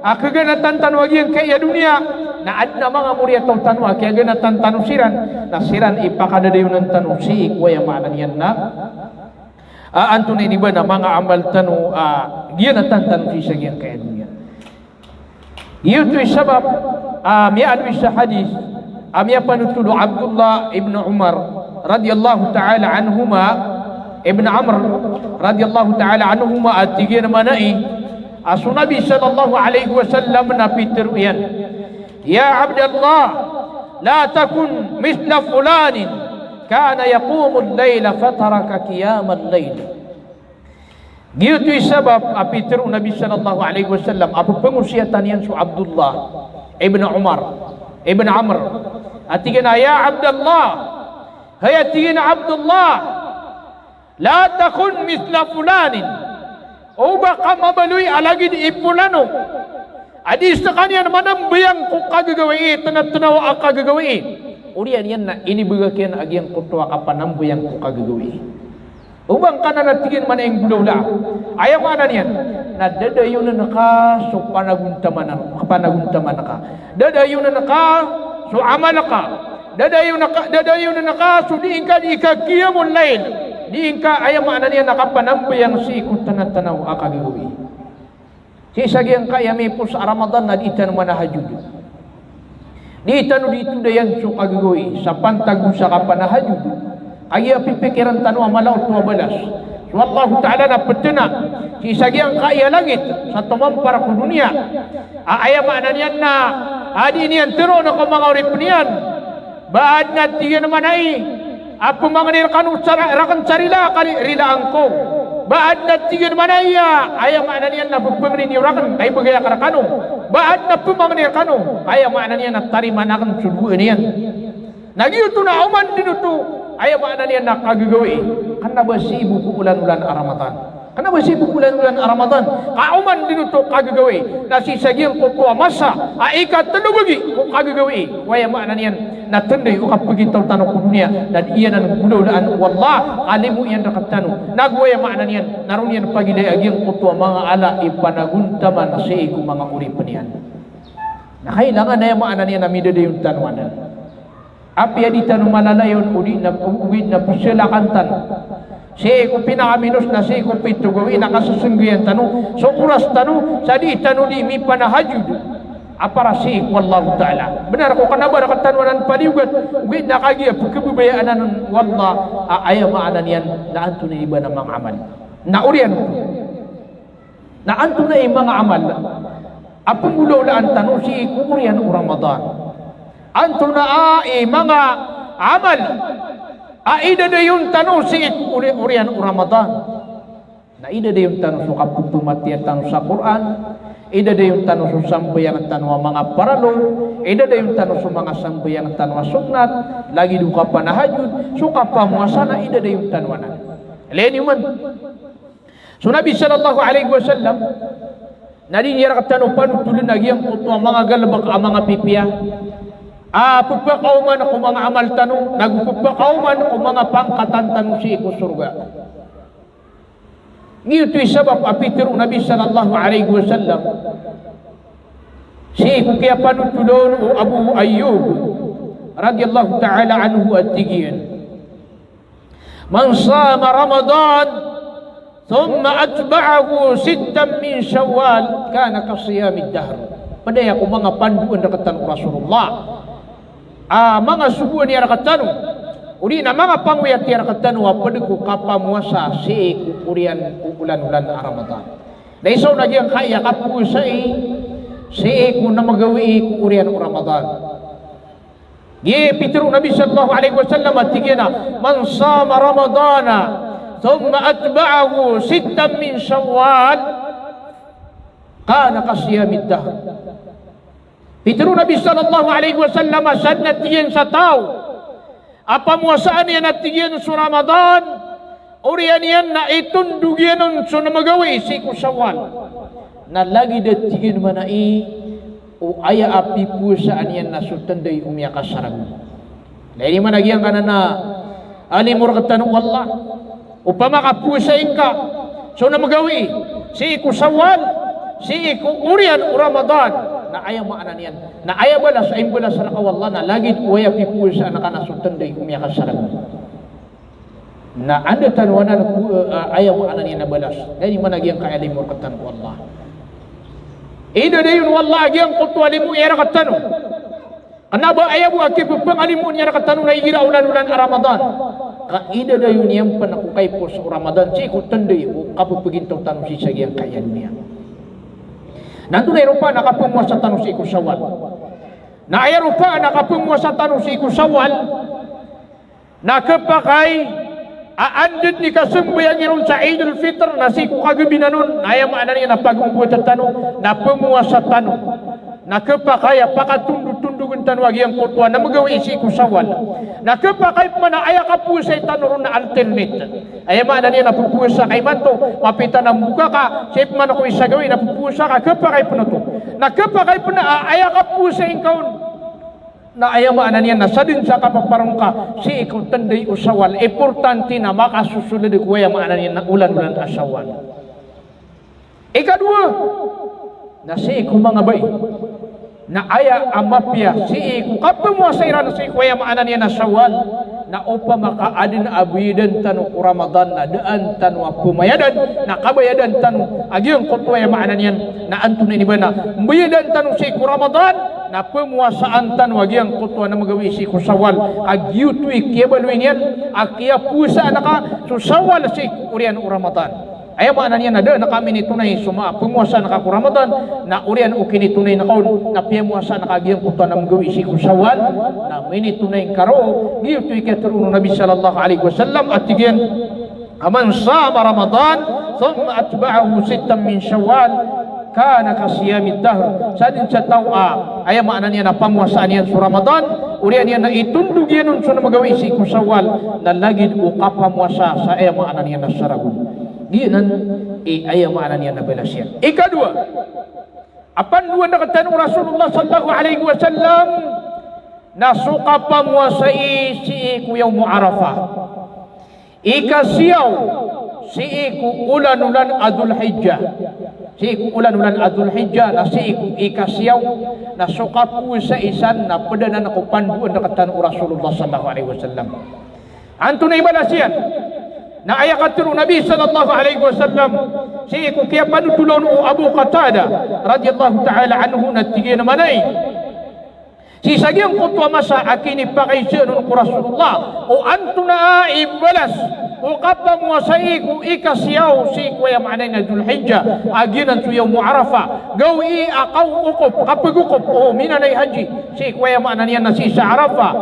a kaganatan tano a giyangkaya doniya, na aden a manga moriyataw tano a kiyaganatan tano siran, na siran i pakadadayonan tano sii ko aya maana niyan na, ah, antonaa ini ba na manga amal tano a giyanatan tano sii sa giyangkaya doniya. Giyoto i sabap a miyaaloy sa hadis a miyapanothol o Abdullah ibn Umar radiyallahu ta'ala anhuma, ibn Amr radiyallahu ta'ala anhuma, a tig iyan a manaya a so Nabi sallallahu alaihi wasallam na pitharo iyan, "Ya Abdallah, la takun mithla fulanin kana yaqumul layla fataraka qiyamal layl." Giyoto i sabap a pitharo o Nabi sallallahu alaihi wasallam a pepangosiyatan iyan so Abdullah ibn Umar ibn Amr, a tig iyan a, "Ya Abdallah, hay," a tig iyan a, "Abdullah, la takun mithla fulanin." Oba ka mabaloy a lagid i polano a di sekaniyan manambayang ko kagagawii, tana-tanawa a kagagawii. Oriyan iyan na inibegay iyan a giyangkoto a kapanambayang ko kagagawii. Oba ngka na, na tig iyan, manaya nggolawla, aya maana niyan na dadayonen ka so panagontaman, panagontaman ka. Dadayonen ka so amal ka. Dadayonen ka, dadayonen ka so di ngka di kaqiyamul layl. Di ngka, aya maana niyan na kapanambayang sii ko tana-tanawa a kagagawii. Sii sa giyangkaya mipos a Ramadan na di tano manahajud. Di tano di todayan so kagagawii sa pantag o sa kapanahajud. Kagiya pipikiran tano a mala oto a balas so Allahu Ta'ala na petena sii sa giyangkaya langit sa tomampar ko doniya. A, aya maana niyan na, a, di niyan teroon ko manga oripen iyan. Ba aden a tig iyan a manaya a pemangni rekano sa ra-, raken sa rila ka ri-, rilaan ko. Ba aden a tig iyan a manaya, aya maana niyan na pepangni niyo raken ka ibegay akn rekano. Ba aden a pemangni rekano, aya maana niyan na tarimaan aken so dowaan iyan. Na giyoto na oman den oto, aya maana niyan na kagagawii. Kena ba sii bo ko olan-olan a Ramadan. Kena ba sii bo ko olan-olan a Ramadan ka oman den oto kagagawii. Na sii sa giyangkoto a masa a ikatelo bagi ko kagagawii, aya maana niyan na tanda o kapegintaw tano ko doniya na di iyan anan golawlaan o Allah, a limo iyan rektano. Nago aya maana niyan na roo niyan pagilaya giyangkoto a manga ala i panagontaman sii ko manga oripen iyan. Na kailangan, aya maana niyan na midadayon tano anan. Apiya di tano malalayon o di na, o di na peselakan tano sii ko pinakaminos na sii ko pito gawii na kasesenggayan tano so oras tano sa di tano di mipanahajud a para sii ko Allahu Ta'ala. Benar ko kena ba rektano anan paliyogat, ogaid na kagiya pekebabayaan anan o Allah a, aya maana niyan na antonaa i ba na manga amal. Na oriyan Na antonaa i manga amal a penggolawlaan tano sii ko oriyan o Ramadan? Antonaa i manga amal a idadayon tano sii ko ori-, oriyan o Ramadan? Na idadayon tano so kapepematiya tano sa Qur'an, Idadayon tano so sambayang tano a manga paralo, idadayon tano so manga sambayang tano a sunnat, lagid o kapanahajud, so kapamowasa na idadayon tano anan. Ilaya niyo man. So Nabi sallallahu alaihi wasallam, na di niyan rktano panotoln a giyangkoto a manga galbk a manga pipiya a pphakaoman ko manga amal tano, nago pphakaoman ko manga pangkatan tano sii ko sorga. Giyoto i sabap a pitharo o Nabi sallallahu alaihi wasallam sii ko kiyapanotol on o Abu Ayyub radhiyallahu ta'ala anhu a tig iyan, "Man sama Ramadan, thumma atba'ahu sittan min Shawwal, kana ka siyamid dahr." Pd aya ko manga pandoan rktano o Rasulullah a manga sogoan iyan rktano, odi na manga pangoyat iyan rktano a pd ko kapamowasa sii ko oriyan o olan-olan a Ramadan. Na isa on a giyangkaya kapowasa i sii ko namagawii ko oriyan o Ramadan. Giya pitharo o Nabi sallallahu alaihi wasallam a tig iyan a, "Man sama Ramadana thumma atba'ahu sittan min Shawwal, kana ka siyamid dahr." Pitharo o Nabi sallallahu alaihi wasallam a sadn a tig iyan sa taw a pamowasaan iyan a tig iyan so Ramadan, oriyan iyan na itondog iyan on so namagawii sii ko Shawwal, na lagid a tig iyan man ai o aya a pipowasaan iyan na so tnday o miyakasarag on. Na ino man a giyangkanan a limo rktano o Allah. Opama ka powasai ngka so namagawii sii ko Shawwal, sii ko oriyan o Ramadan, na aya maana niyan, na aya balas a imbalas rka o Allah na lagid o aya pipowasaan ka na so tnday o miyakasarag on. Na anda tano anan ko, eh, aya maana niyan a balas? Na ino man a giyangkaya limo rktano o Allah. Idadayon o Allah a giyangkoto a limo iyan rktano. Kna ba aya bo a kippangalimoon iyan rktano na igira olan-olan a Ramadan, ka idadayon iyan pn ko kaiposa o Ramadan sii ko tnday o kapphgintaw tano sii sa giyangkaya doniya. Na antonaa i ropaan a kapamowasa tano sii ko Shawwal? Na aya ropaan a kapamowasa tano sii ko Shawwal na khapakay a anda dn i kasambayang iron sa Eidul Fitr na sii ko kagabinan on, na aya maana niyan na pagmbowatan tano, na pamowasa tano. Na khapakay a pakatondotondogn tano a giyangkoto a namagawii sii ko Shawwal. Na khapakay pman a aya kapowasai tano ron na alternate. Aya maana niyan na ppowasa ka imanto, mapita na mboka ka, sii pman ko isa gawii na ppowasa ka, khapakay pn oto. Na khapakay pn a aya kapowasai ngka on na aya maana niyan na sadn sa kapaparongka sii ko tnday o Shawwal. Importante na makasosold ko aya maana niyan na olan-olan a Shawwal. Ikadowa, na sii ko manga bai na aya a mapiya sii ko kapamowasa iran sii ko aya maana niyan na Shawwal, na opama ka adn a bayadan tano ko Ramadan na da an tano a pmayadan, na kabayadan tano a giyangkoto aya maana niyan na antonaa ini ba na mbayadan tano sii ko Ramadan, na pmowasaan tano a giyangkoto a namagawii sii ko Shawwal. A giyoto i kiyabaloy niyan a kiyapowasaan ka so Shawwal sii ko oriyan o Ramadan. Aya maana niyan na da an ka minitonay so ma-, pmowasaan ka ko Ramadan, na oriyan o kinitonay ngka on na piyamowasaan ka a giyangkoto a namagawii sii ko Shawwal, na minitonay ngka roo. Giyoto i kiyatharo o Nabi sallallahu alaihi wasallam a tig iyan, "Man sama Ramadan, thumma atba'ahu sittan min Shawwal, kana ka siyamid dahr." Sadn sa taw a aya maana niyan na pamowasaan iyan so Ramadan, oriyan iyan na itondog iyan on so namagawii sii ko Shawwal, na lagid o kapamowasa sa aya maana niyan na saragon. Giyanan i aya maana niyan na balas iyan. Ikadowa, a pandoan rktano o Rasulullah sallallahu alaihi wasallam na so kapamowasai sii ko Yawmu Arafah. Ikasiyaw sii ko olan-olan a Dhul Hijjah. Sii ko olan-olan a Dhul Hijjah, na sii ko ikasiyaw, na so kapowasai san na pd anan ko pandoan rktano o Rasulullah sallallahu alaihi wasallam. Antonaa i balas iyan? Na aya katharo o Nabi sallallahu alaihi wasallam sii ko kiyapanotol on o Abu Qatadah radhiyallahu ta'ala anhu na tig iyan a manay sii sa giyangkoto a masa a kinipakaisaan on ko Rasulullah o antonaa i balas Ko kapamowasai ko ikasiyaw sii ko aya maana niyan na Dhul Hijjah, a giyanan so Yawmu Arafah, gawii a kaokop, kapagokop o minanay haji sii ko aya maana niyan na sii sa Arafah.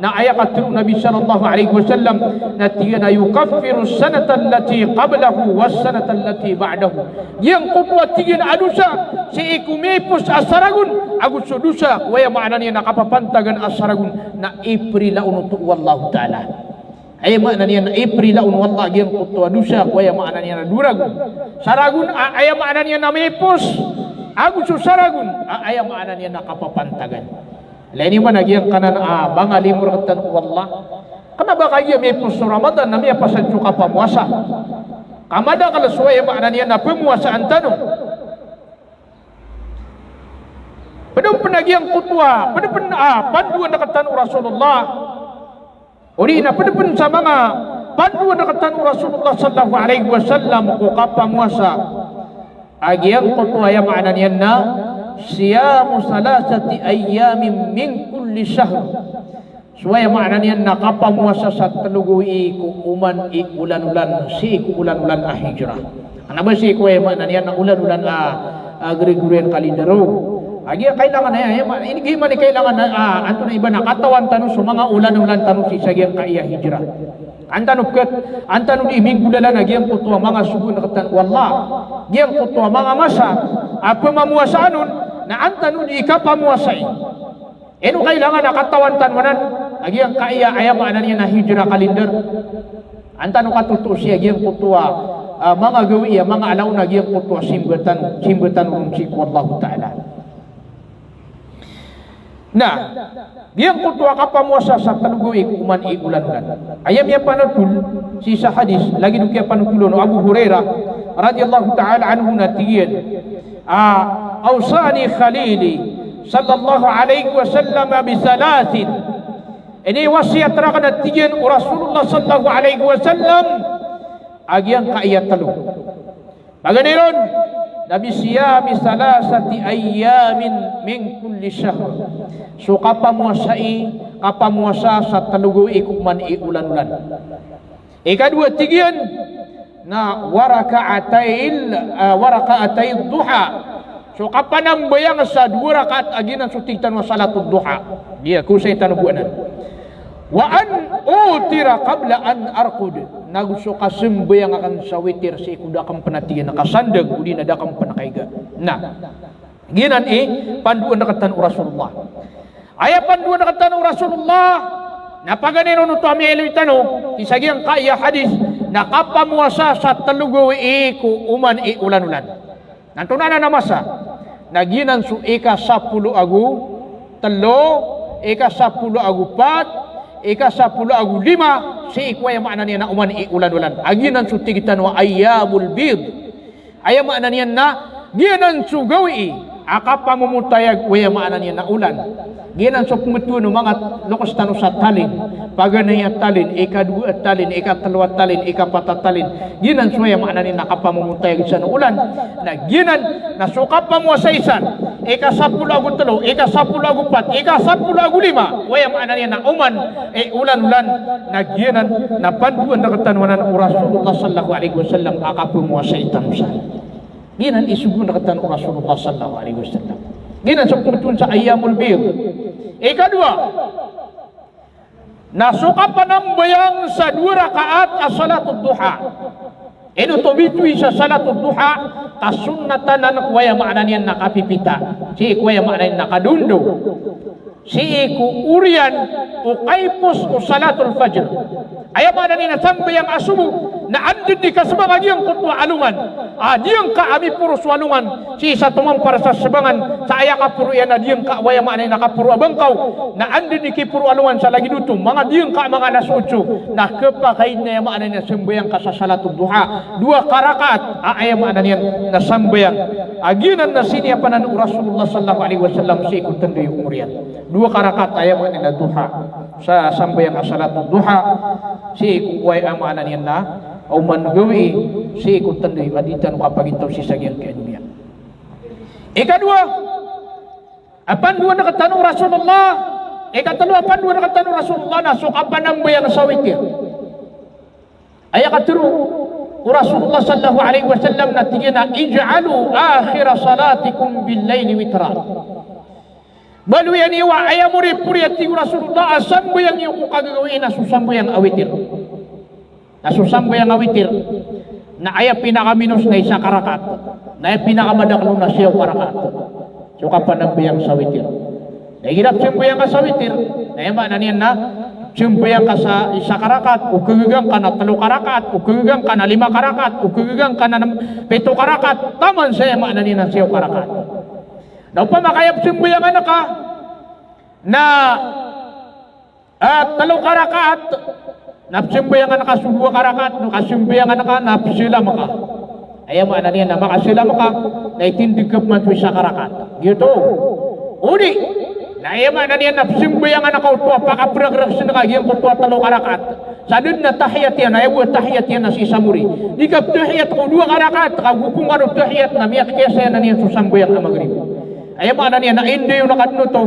Na aya katharo o Nabi sallallahu alaihi wasallam na tig iyan a yukaffiru as-sanata allati qablahu was-sanata allati ba'dahu. Giyangkoto a tig iyan a dosa sii ko miyaipos a saragon ago so dosa ko aya maana niyan na kapapantagan a saragon na iprila on oto o Allahu Ta'ala. Aya maana niyan na iprila on o Allah giyangkoto a dosa ko aya maana niyan na doragon. Saragon a aya maana niyan na miyaipos, ago so saragon a aya maana niyan na kapapantagan. Ilay niyo man a giyangkanan a manga limo rktano o Allah. Kna ba kagiya miyaipos so Ramadan na miyapasad so kapamowasa. Ka madakl so aya maana niyan na pmowasaan tano. Pd pn a giyangkoto a, pd pn a pandoan rktano o Rasulullah. Odi na pd pn sa manga pandoan rktano o Rasulullah sallallahu alaihi wasallam ko kapamowasa a giyangkoto a aya maana niyan na siyamu thalathati ayyamin min kulli shahr. So aya maana niyan na kapamowasa sa tlo gawii ko oman i olan-olan sii ko olan-olan a hijrah. Kna ba sii ko aya maana niyan na olan-olan a, a Gregorian calendar. O a giya kailangan a, aya ma-, ini giya man i kailangan a, a, antonaa i ba na katawan tano so manga olan-olan tano sii sa giyangkaya hijrah. An tano pkhat, an tano di minggolalan a giyangkoto a manga sogoan rktano o Allah, giyangkoto a manga masa a pmamowasaan on, na an tano di kapamowasai. Ino kailangan a katawan tano anan a giyangkaya aya maana niyan na hijrah calendar? An tano katotosi a giyangkoto a, a, manga gawii a manga ala on a giyangkoto a simba tano, simba tano ron sii ko Allahu Ta'ala. Na giyangkoto a kapamowasa sa tlo gawii ko oman i olan-olan. Aya miyapanothol sii sa hadith, lagid o kiyapanotholan o Abu Hurairah radhiyallahu ta'ala anhu na tig iyan, a, awsani khalili sallallahu alaihi wasallam bi thalathin. Iniwasiyat rakn a tig iyan o Rasulullah sallallahu alaihi wasallam a giyangkaya tlo. Paganay ron, na bi siyami thalathati ayyamin min kulli shahr. So kapamowasai, kapamowasa sa tlo gawii ko oman i olan-olan. Ikadowa tig iyan na wa raka'atail, ah, wa raka'ataid duha. So kapanambayang sa dowa rakaat a giyanan so tig tano a salatud duha. Di ako sa itano bo anan. Wa an utira qabla an arqud. Nago so kasambayang akn sa witir sii ko da akn pn a tig iyan a kasandang, odi na da akn pn a kaiga. Na giyanan i pandoan rktano o Rasulullah. Aya pandoan rktano o Rasulullah, na paganay ron oto a miyailay tano sii sa giyangkaya hadith, na kapamowasa sa tlo gawii ko oman i olan-olan. Na antonaa anan a masa? Na giyanan so ika sapolo ago tlo, ika sapolo ago pat, ika sapolo ago lima, sii ko aya maana niyan na oman i olan-olan. A giyanan so tig tano a ayyamul bid. Aya maana niyan na giyanan so gawii a kapamomotayag o aya maana niyan na olan. Giyanan so pmbtowan o manga loks tano sa talin, paganay a talin, ikadowa a talin, ikatlo a talin, ikapat a talin. Giyanan so aya maana niyan na kapamomotayag san o olan. Na giyanan na so kapamowasai san, ika sapolo ago tlo, ika sapolo ago pat, ika sapolo ago lima, o aya maana niyan na oman i olan-olan. Na giyanan na pandoan rktano anan o Rasulullah sallallahu alaihi wasallam a kapamowasai tano san. Giyanan i sogoan rktano o Rasulullah sallallahu alaihi wasallam. Giyanan so pmbtowan sa ayyamul bid. Ikadowa, na so kapanambayang sa dowa rakaat a salatud duha. Ino oto bitowi sa salatud duha? Kasunnatan anan ko aya maana niyan na kapipita, sii ko aya maana niyan na kadondaw, sii ko oriyan o kaipos o salatul fajr. Aya maana niyan na sambayang a sobo, na anda dn i kasbang a giyangkoto a alongan a giyangka a miporo so alongan sii sa tomampar sa sbangan sa aya kaporo iyan a giyangka o aya maana niyan na kaporo a bangkaw. Na anda dn i kiporo alongan sa lagid oto, manga giyangka a manga alas otso, na khapakay dn aya maana niyan na sambayang ka sa salatud duha. Dowa ka rakaat a aya maana niyan na sambayang a giyanan na siniyapan anan o Rasulullah sallallahu alaihi wasallam sii ko tndoy o oriyan. Dowa ka rakaat a aya maana niyan na duha. Sa sambayang a salatud duha sii ko aya maana niyan na oman gawii sii ko tndoy a di tano kapagintaw sii sa giyangkaya doniya. Ikadowa a pandoan rktano o Rasulullah, ikatlo a pandoan rktano o Rasulullah na so kapanambayang sa witir. Aya katharo o Rasulullah sallallahu alaihi wasallam na tig iyan a, "Ij'alu akhira salatikum bil-layli witra." Baloy niyo a aya moripori a tig o Rasulullah a sambayang iyo ko kagagawii na so sambayang a witir. Na so sambayang a witir na aya pinakaminos na isa ka rakaat. Na aya pinakamadakl on na siyaw ka rakaat. So kapanambayang sa witir. Na igira pzambayang ka sa witir, na aya maana niyan na pzambayang ka sa isa ka rakaat, o kagaga ngka na tlo ka rakaat, o kagaga ngka na lima ka rakaat, o kagaga ngka na nam-, pito ka rakaat, taman sa aya maana niyan na siyaw ka rakaat. Na opama ka aya pzambayangan ka na, ah, tlo ka rakaat, na pzambayangan ka so dowa ka rakaat, na kasambayangan ka na pzalam ka. Aya maana niyan na makasalam ka, na itindg ka pman so isa ka rakaat. Giyoto. O di, na aya maana niyan na pzambayangan ka oto a pakapragras ka giyangkoto a tlo ka rakaat. Sa da dn a tahiyat iyan, aya bo a tahiyat iyan na sii sa mori. Di ka ptahiyat ko dowa ka rakaat, ka gopong ka o tahiyat na miyakiyasaya na niyan so sambayang a Maghrib. Aya maana niyan na indayon ka dn oto.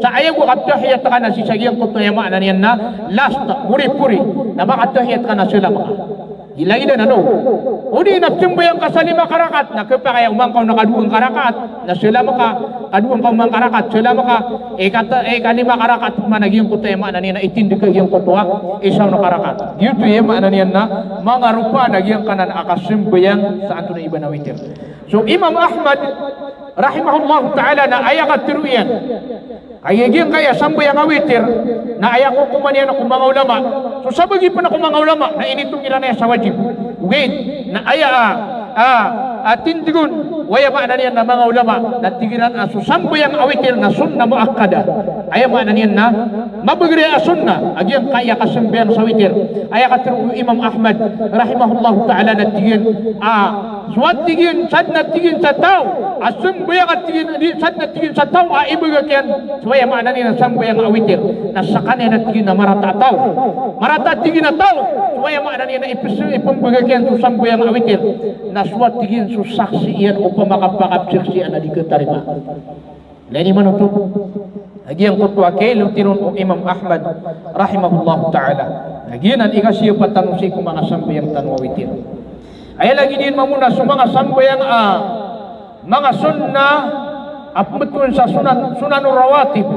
Sa aya bo a kaptahiyat ka na sii sa giyangkoto, aya maana niyan na last, moripori, na makatahiyat ka na salam ka. Gilagid anan o. O di na pzambayang ka sa lima ka rakaat, na khapakay a oman ka on a kadowa ngka rakaat, na salam ka, kadowa ngka oman ka rakaat, salam ka, ika ta-, ika lima ka rakaat pman a giyangkoto, aya maana niyan na itindg ka giyangkoto a isa on ka rakaat. Giyoto aya maana niyan na manga ropaan a giyangkanan a kasambayang sa antonaa i ba na witir. So Imam Ahmad rahimahullahu ta'ala na aya katharo iyan, ka giyangkaya sambayang a witir na aya kokoman iyan ko manga ulama. So sabagi pn ko manga ulama na initong iran aya sa wajib. Ogaid na aya a, a, a tindg on, o aya maana niyan na manga ulama na tig iran a so sambayang a witir na sunnah muakkada. Aya maana niyan na mabagr a sunnah a giyangkaya kasambayang sa witir. Aya katharo o Imam Ahmad rahimahullahu ta'ala na tig iyan a, so a tig iyan, sadn a tig iyan sa taw a sambayang a tig iyan, di, sadn a tig iyan sa taw a ibagak iyan so aya maana niyan na sambayang a witir, na skaniyan a tig iyan na marata a taw. Marata a tig iyan a taw so aya maana niyan na ipes-, ipmbagak iyan so sambayang a witir, na so a tig iyan so saksi iyan opama ka pakapsaksian a di katarima. Lagid man oto a giyangkoto a kailay tharoon o Imam Ahmad rahimahullahu ta'ala. Na giyanan i kasiyapa tano sii ko manga sambayang tano a witir. Aya lagid iyan mambo na so manga sambayang a manga sunnah a pmbtowan sa sunan, sunanur rawatib.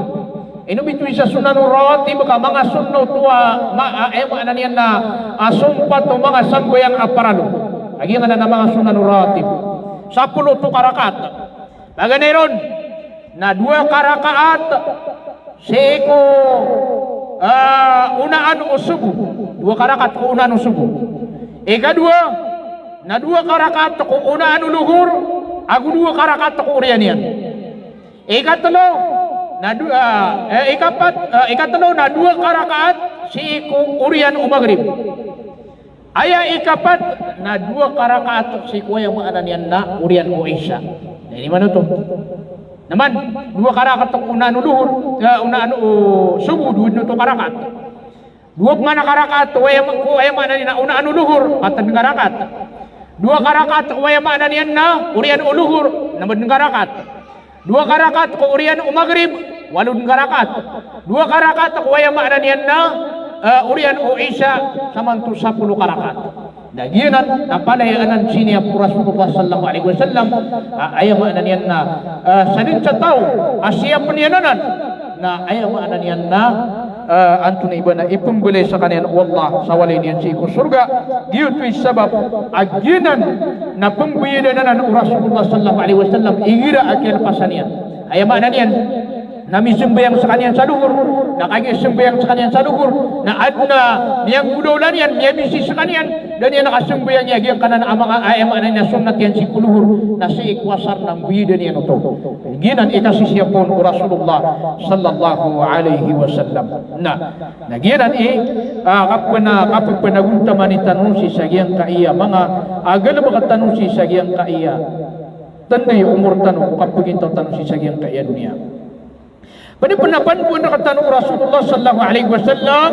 Ino bitowan sa sunanur rawatib ka manga sunnah oto a ma-, a, aya maana niyan na, a sompat o manga sambayang a paralo. A giyanan a manga sunanur rawatib. Sapolo oto ka rakaat. Paganay ron na dowa ka rakaat sii ko, ah, onaan o sobo. Dowa ka rakaat ko onaan o sobo. Ikadowa na dowa ka rakaat ko onaan o lohor, ago dowa ka rakaat ko oriyan iyan. Ikatlo na do-, ah, eh, ikapat, ah, ikatlo na dowa ka rakaat sii ko oriyan o Maghrib. Aya ikapat na dowa ka rakaat sii ko aya maana niyan na oriyan o Isha. Na ino man oto? Na man, dowa ka rakaat ko onaan o lohor, eh, onaan o sobo, dowa dn oto ka rakaat. Dowa pman ka rakaat ko aya ma-, ko aya maana niyan na onaan o lohor, pat dn ka rakaat. Dowa ka rakaat ko aya maana niyan na oriyan o lohor, nm dn ka rakaat. Dowa ka rakaat ko oriyan o Maghrib, walo dn ka rakaat. Dowa ka rakaat ko aya maana niyan na, eh, oriyan o Isha, samanto sapolo ka rakaat. Na giyanan na palaya anan siniyapa o Rasulullah sallallahu alaihi wasallam, ah, aya maana niyan na, eh, sadn sa taw a siyapn iyan anan, na aya maana niyan na, eh, antonaa i ba na ipmbalay skaniyan o Allah sa walay niyan sii ko sorga. Giyoto i sabap a giyanan na pmbayadan anan o Rasulullah sallallahu alaihi wasallam igira a kiyalpasan iyan. Aya maana niyan na misambayang skaniyan sa lohor, na kagiya sambayang skaniyan sa lohor na adn a miyanggolawla niyan, miyabisi skaniyan, da niyan kasambayang a giyangkanan a manga, aya maana niyan na sunnat iyan sii ko lohor, na sii ko asar na mbayadan iyan oto. Giyanan i kasisiyapa on o Rasulullah sallallahu alaihi wasallam. Na Na giyanan i, ah, kapna-, kapphanagontamani tano sii sa giyangkaya manga, ah, galbk tano sii sa giyangkaya tanda i omor tano, ko kapagintaw tano sii sa giyangkaya doniya. Pd pn a panoon rktano o Rasulullah sallallahu alaihi wasallam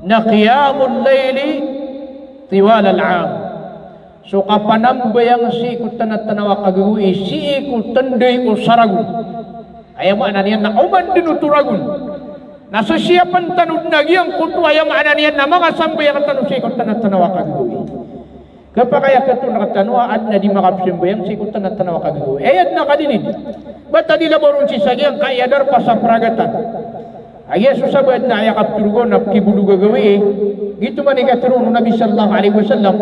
na qiyamul layli tiwalal 'am. So kapanambayang sii ko tnatnaw a kagagawii sii ko tanda i o sa ragon. Aya maana niyan na oman dn oto ragon. Na so siyapen tano den a giyangkoto a aya maana niyan na manga sambayang tano sii ko tana-tanaw a kagagawii. Kapakay a katoon rektano a aden a di makapsambayang sii ko tana-tanaw a kagagawii. Aya den a kadinid. Ba ta di labaw ron sii sa giyangkaya darpa sa pragatan. A giya so sabaad na aya kaptoroga on a pkibolo gagawii. Giyoto man i katharo o Nabi sallallahu alaihi wasallam,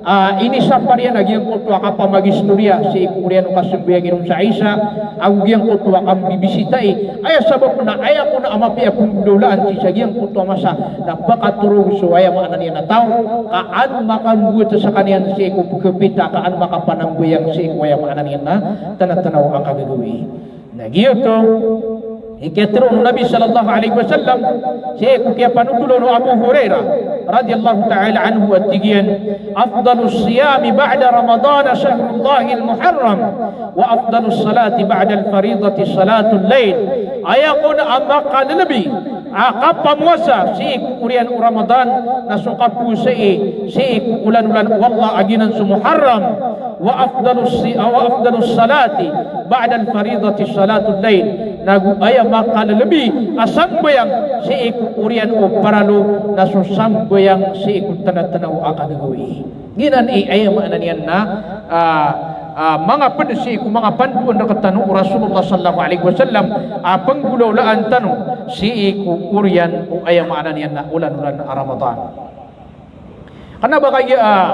a inisapar iyan a giyangkoto a kapamagistoriya sii ko oriyan o kasambayang iron sa isa, ago giyangkoto a kambibisitai. Aya sabap na aya kon a mapiya a penggolawlaan sii sa giyangkoto a masa na pakatorog so aya maana niyan a taw ka an makambowat skaniyan sii ko pkhapita, ka an makapanambayang sii ko aya maana niyan na tana-tanaw a kagagawii. Na giyoto i katharo o Nabi sallallahu alaihi wasallam sii ko kiyapanothol o Abu Hurairah radhiyallahu ta'ala anhu a tig iyan, "Afdalus siyami ba'da Ramadan shahrullahil muharram, wa afdalus salati ba'dal faridati salatul layl." Aya kon a makalelebi a kapamowasa sii ko oriyan o Ramadan na so kapowasai sii ko olan-olan o Allah a giyanan so Muharram. Wa afdalus si-, wa afdalus salati ba'dal faridati salatul layl. Nago aya makalelebi a sambayang sii ko oriyan o paralo na so sambayang sii ko tana-tanaw a kagagawii. Giyanan i aya maana niyan na, ah, ah, manga ped sii ko manga pandoan rektano o Rasulullah sallallahu alaihi wasallam a penggolawlaan tano sii ko oriyan o aya maana niyan na olan-olan a Ramadan. Kena ba kagiya, ah,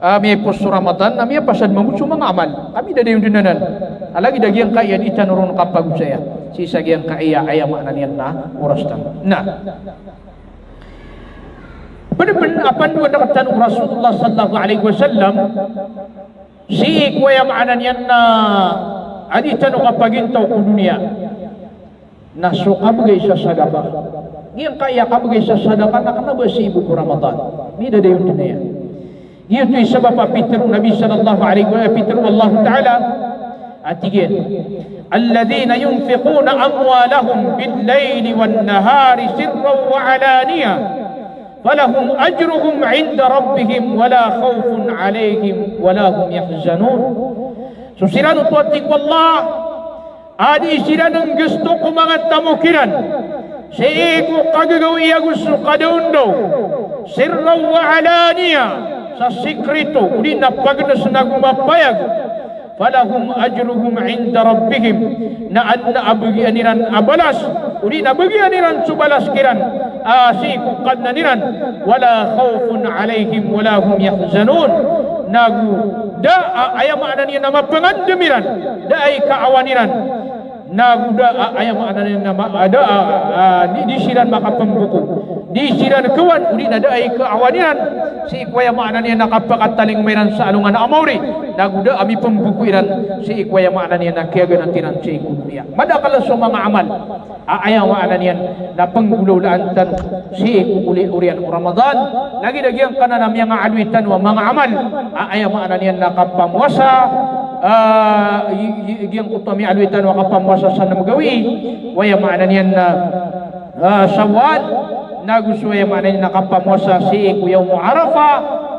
ah, miyaipos so Ramadan na miyapasad mambo so manga amal. Kami da dayon den anan. A lagid a giyangkaya di tano ron kapagosaya sii sa giyangkaya aya maana niyan na oras tano. Na ped pen a pandoan rektano o Rasulullah sallallahu alaihi wasallam sii ko aya maana niyan na a di tano kapagintaw ko doniya na so kabegay sa sadaka. Giyangkaya kabegay sa sadaka na kena ba sii bo ko Ramadan. Mida dayon den aya. Giyoto i sabap a pitharo o Nabi sallallahu alaihi wa, pitharo o Allah Ta'ala a tig iyan, "Alladhina yunfiquna amwalahum bil layli wan nahari sirran wa alaniyah, falahum ajruhum inda rabbihim wala khawfun alaihim wala hum yahzanun." So siran oto, a tig o Allah, a dii siran nggasto ko manga tamok iran sii ko kagagawii ago so kadaondaw, sirran wa alaniyah, sa sikrito, odi na pagenes nago mapayag, falahum ajruhum inda rabbihim, na adn a bagian iran a balas, odi na bagian iran so balas kiran a sii ko Kadnan iran, wala khawfun alaihim wala hum yahzanun, nago da a aya maana niyan na mapangandem iran, da a ikaawan iran, nago da a aya maana niyan na ma-, a da a, a, di, di siran makapemboko, di siran kewan, odi na da a ikaawan iran sii ko aya maana niyan na kapakatalingoma iran sa alongan a maori, nago da a mipemboko iran sii ko aya maana niyan na kiyaganat iran sii ko doniya. Madakl so manga amal a aya maana niyan na penggolawlaan tano sii ko oli-, oriyan o Ramadan. Lagid a giyangkanan a miyangaaloy tano a manga amal a aya maana niyan na kapamowasa, ah, i-, i-, giyangkoto a miyaaloy tano a kapamowasa sa nem gawii, o aya maana niyan na, ah, Shawwal, nago so aya maana niyan na kapamowasa sii ko Yawm Arafah,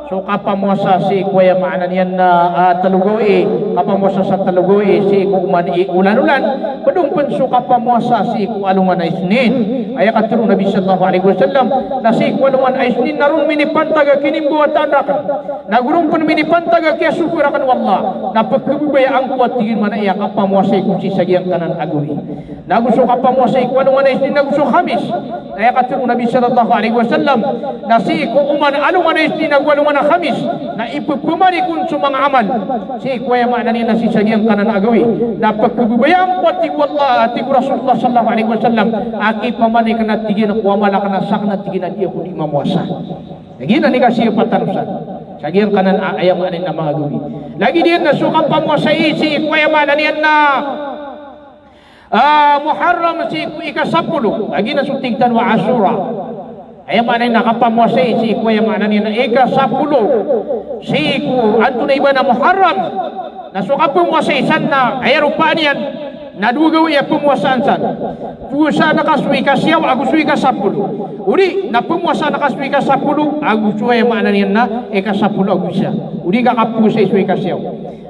so kapamowasa sii ko aya maana niyan na, ah, telo gawii, kapamowasa sa telo gawii sii ko oman i olan-olan, ped on pen so kapamowasa sii ko alongan a Isnin. Aya katharo o Nabi sallallahu alaihi wasallam na sii ko alongan a Isnin na ron minipantag a kinimbawataan raken, nago ron pen minipantag a kiyasogo raken o Allah, na pekhababayaan ko, a tig iyan, man aya kapamowasai ko sii sa giyangkanan a gawii. Nago so kapamowasai ko alongan a Isnin nago so Khamis. Aya katharo o Nabi sallallahu alaihi wasallam na sii ko oman a alongan a Isnin ago alongan a Khamis na ipepemani kon so manga amal sii ko aya maana niyan na sii sa giyangkanan a gawii. Na pekhababayaan ko, a tig o Allah, a tig o Rasulullah sallallahu alaihi wasallam, a kipamani aken, a tig iyan, ko amal aken a saken, a tig iyan, a di ako di mamowasa. Na giyanan i kasiyapatan san sa giyangkanan a aya maana niyan na manga gawii. Lagid iyan na so kapamowasai sii ko aya maana niyan na Ah, Muharram sii ko ikasapolo, lagid na so tig tano a Ashura. Aya maana niyan na kapamowasai sii ko, aya maana niyan na ikasapolo sii ko antonaa i ba na Muharram. Na so kapamowasai san na aya ropaan iyan Na dowa gawii a pmowasaan san. Powasaan ka so ikasiyaw ago so ikasapolo. Odi na pmowasaan ka so ikasapolo ago so, aya maana niyan na ikasapolo ago isa. Odi ka kapowasai so ikasiyaw.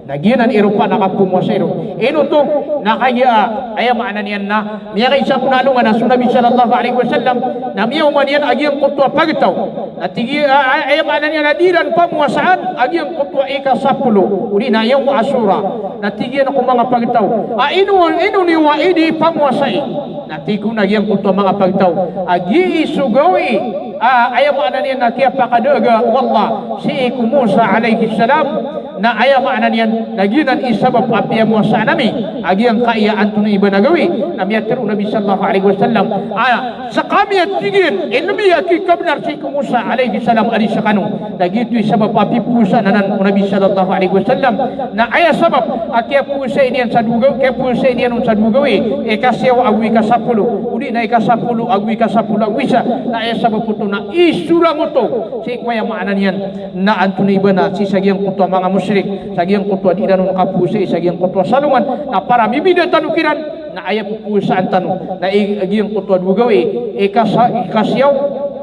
Na giyanan i ropaan a kapmowasai ron. Ino oto? Na kagiya, aya maana niyan na miyakaisa ko alongan a so Nabi sallallahu alaihi wasallam na miyaoma niyan a giyangkoto a pagtaw. Na tig iyan a, a, aya maana niyan na di iran pamowasaan a giyangkoto a ikasapolo, odi na yawm Ashura. Na tig iyan ko manga pagtaw a, ino, ino niyo aya di pamowasai? Na tig on a giyangkoto a manga pagtaw a giyai so gawii a, aya maana niyan na kiyapakadaaga o Allah sii ko Musa alayhis salam. Na aya maana niyan na giyanan i sabap a piyamowasaan ami a giyangkaya antonaa i ba na gawii. Na miyatharo o Nabi sallallahu alaihi wasallam a, sa kami a tig iyan, ilbi a kikabnar sii ko Musa alayhis salam a di skano. Na giyoto i sabap a pipowasaan anan o Nabi sallallahu alaihi wasallam. Na aya sabap a kiyapowasai niyan sa dowa gawii, kiyapowasai niyan on sa dowa gawii, ikasiyaw ago ikasapolo, odi na ikasapolo ago ikasapolo ago isa. Na aya sabap oto na isorang oto sii ko, aya maana niyan na antonaa i ba na sii sa giyangkoto a manga mushrik, sa giyangkoto a di iran on kapowasai sa giyangkoto a salongan, na para mibida tano kiran, na aya pphowasaan tano na i, giyangkoto a dowa gawii, ikasa, ikasiyaw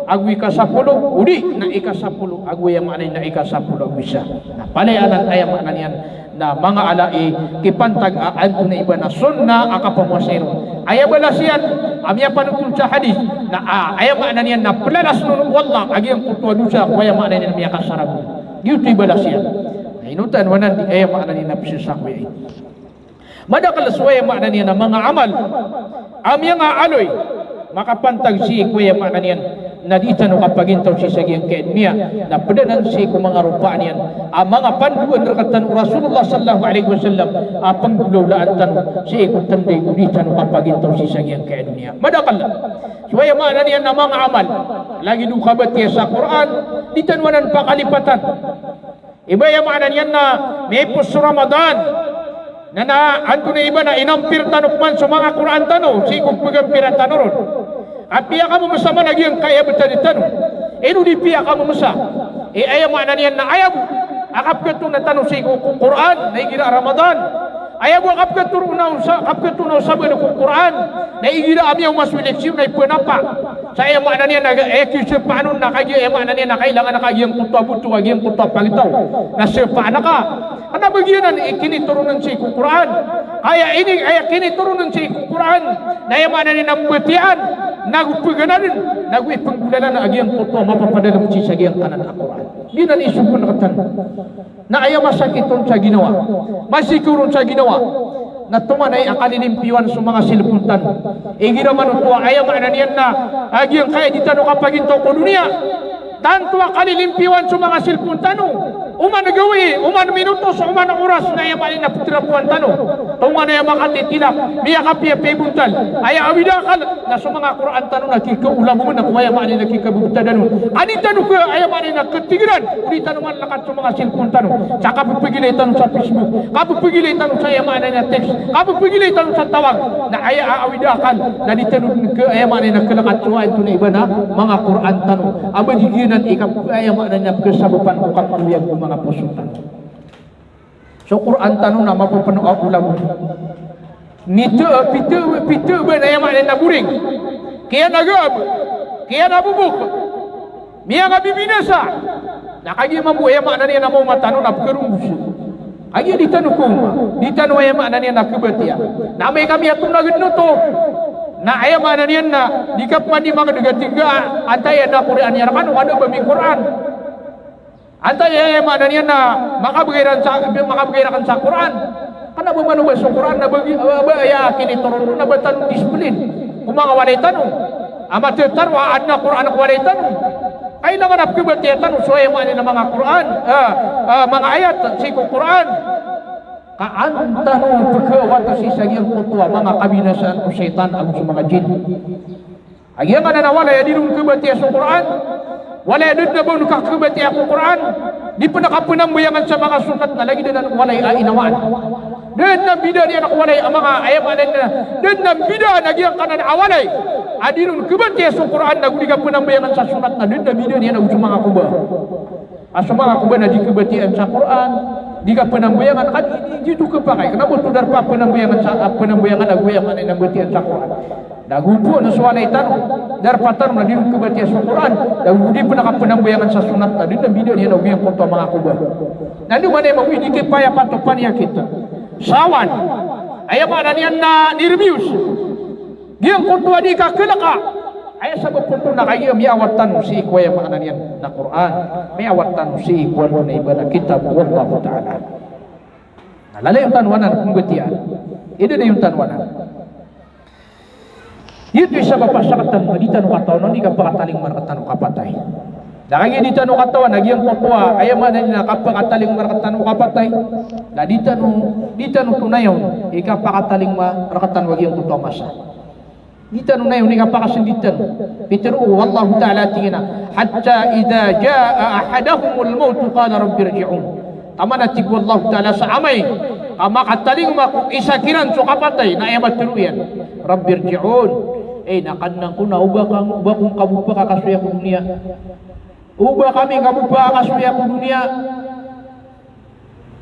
ago ikasapolo, odi na ikasapolo ago, aya maana niyan na ikasapolo ago isa. Na palaya anan, aya maana niyan na manga ala i kipantag a antonaa i ba na sunnah a kapamowasai ron. Aya balas iyan a miyapanotol sa hadith na, a, aya maana niyan na plalasn on o Allah a giyangkoto a dosa ko, aya maana niyan na miyakasarag on. Giyoto i balas iyan. Na ino oto? Aya maana niyan na pzasakoyai. Madakl so, aya maana niyan na manga amal a miyangaaloy makapantag sii ko, aya maana niyan na di tano kapagintaw sii sa giyangkaya doniya, na pd anan sii ko manga ropaan iyan a manga pandoan rktano o Rasulullah sallallahu alaihi wasallam a pnggolawlaan tano sii ko tnday ko di tano kapagintaw sii sa giyangkaya doniya. Madakl so, aya maana niyan na manga amal, lagid o kabatiya sa Qur'an, di tano anan pakalipatan. I ba, aya maana niyan na miyaipos so Ramadan, na, na antonaa i ba na inampir tano pman so manga Qur'an tano sii ko pgampira tano ron. Apiya ka mamasa man a giyangkaya btad tano, ino di piya ka mamasa? I, aya maana niyan na aya bo a kapkatoona tano sii ko, ko Qur'an na igira a Ramadan. Aya bo a kapkatoro on sa, kapkatoro on sa balo ko Qur'an na igira a miyaoma so eleksyon na ipnapa. Sa, aya maana niyan na, aya kisapaan on na kagiya, aya maana niyan na kailangan a giyangkoto a boto, a giyangkoto a pagtaw na sapaan ka. Kna ba giyanan i kinitoro on sii ko Qur'an. Aya ini, aya kinitoro on sii ko Qur'an na, aya maana niyan na mbatiyaan, nago pganadan, nago ipnggolalan a giyangkoto a mapapadalm sii sa giyangkanan a Qur'an. Giyanan i sogo rktano. Na aya masakit on sa ginawa, masiko ron sa ginawa, na tonganay a kalilimpiwan so manga cellphone tano. Igira man oto a, aya maana niyan na, a giyangkaya di tano kapagintaw ko doniya, tanto a kalilimpiwan so manga cellphone tano. Oman gawii, oman minutos, oman oras na, aya maana niyan na ptrapowan tano. Tonganay a makatitilak, miyakapiyapiya i bontal. Aya awid a akal na so manga Qur'an tano na kikaolamoman ko, aya maana niyan na kikabobtadan on. Ka di tano ka, aya maana niyan na katigiran, o di tano man lakat so manga cellphone tano sa kapphagilay tano sa Facebook, kapphagilay tano sa, aya maana niyan na text, kapphagilay tano sa tawag. Na aya a awid a akal na di tano dn ka, aya maana niyan na kalakat so antonaa i ba na manga Qur'an tano. A ba di giyanan i kap, aya maana niyan na pkhasabapan ko kapkhaoyag ko manga poso tano. So Qur'an tano na mapapno a olamoman. Mita, pita, pita ba na, aya maana niyan na boring, kiyanagab, kiyanabobok, miyangabibinasa. Na kagiya mambo, aya maana niyan na maoma tano na pkharombos. Kagiya di tano kaoma, di tano, aya maana niyan na khabatiya. Na amay ka miyatonag dn oto na, aya maana niyan na di ka pman di makadg a tig ka a, antaa i adn a Qur'an iyan rkano, kna ba mi Qur'an. Antaa i, aya maana niyan na makabgay ran sa, makabgay rakn sa Qur'an. Kna ba mano ba so Qur'an na ba, ba, ba aya kinitoro on na ba tano disiplin ko manga walay tano. A matharo a adn a Qur'an ko walay tano. Kailangan a pkhabatiya tano so, aya maana niyan na manga Qur'an, a, a, manga ayat sii ko Qur'an. Ka an tano pkhawata sii sa giyangkoto a manga kabinasaan o shaytan ago so manga jinn. A giyangkanan a walay a di ron khabatiya so Qur'an, walay a da dn a ba on kakhabatiya ko Qur'an, di pn kapnambayangan sa manga sunnat na lagid anan a walay a inawaan. Da dn a mbidaan iyan ko walay a manga, aya maana niyan na, da dn a mbidaan a giyangkanan a walay a di ron khabatiya so Qur'an na go di kapnambayangan sa sunnat na da dn a mbidaan iyan ago so manga koba. A so manga koba na di khabatiyaan sa Qur'an, Di ka pnambayangan, ka di, di, di oto khapakay. Kna ba oto darpa pnambayangan sa, ah, pnambayangan ago aya maana niyan na batiya sa Qur'an. Na go oto na so walay tano, darpa tano na di ron khabatiya so Qur'an, na go di pn a kapnambayangan sa sunnat, na di na bida niyan ago giyangkoto a manga kobor. Na di maana niyan mambo i di kipayapatopan iyan kita. Sawan. Aya maana niyan na nerbyos. Giyangkoto a di ka khalka. Aya sabap oto na kagiya miyawatan sii ko aya maana niyan na Qur'an. Miyawatan sii ko aya maana niyan na kitab o Allah Ta'ala. Na lalayon tano anan ko mbatiya. Ida dayon tano anan. Giyoto i sabap a sakatano a di tano katawan o di kapakatalingoma rktano kapatay. Na kagiya di tano katawan a giyangkoto a, aya maana niyan na kapakatalingoma rktano kapatay. Na di tano, di tano tonayon i kapakatalingoma rktano a giyangkoto a masa. Di tano nayon i kapakasndit tano. Pitharo o Allahu Ta'ala a tig iyan a, "Hatta idha jaa ahadahumul mawtu qala rabbi irji'un." Taman a tig o Allahu Ta'ala sa amay ka makatalingoma ko isa kiran so kapatay na aya matharo iyan, "Rabbi irji'un." Ey, na Kadnan ko, na oba ka, oba ko ngka bo pakakasoy ko doniya. Oba ka ngka bo pakakasoy ko doniya.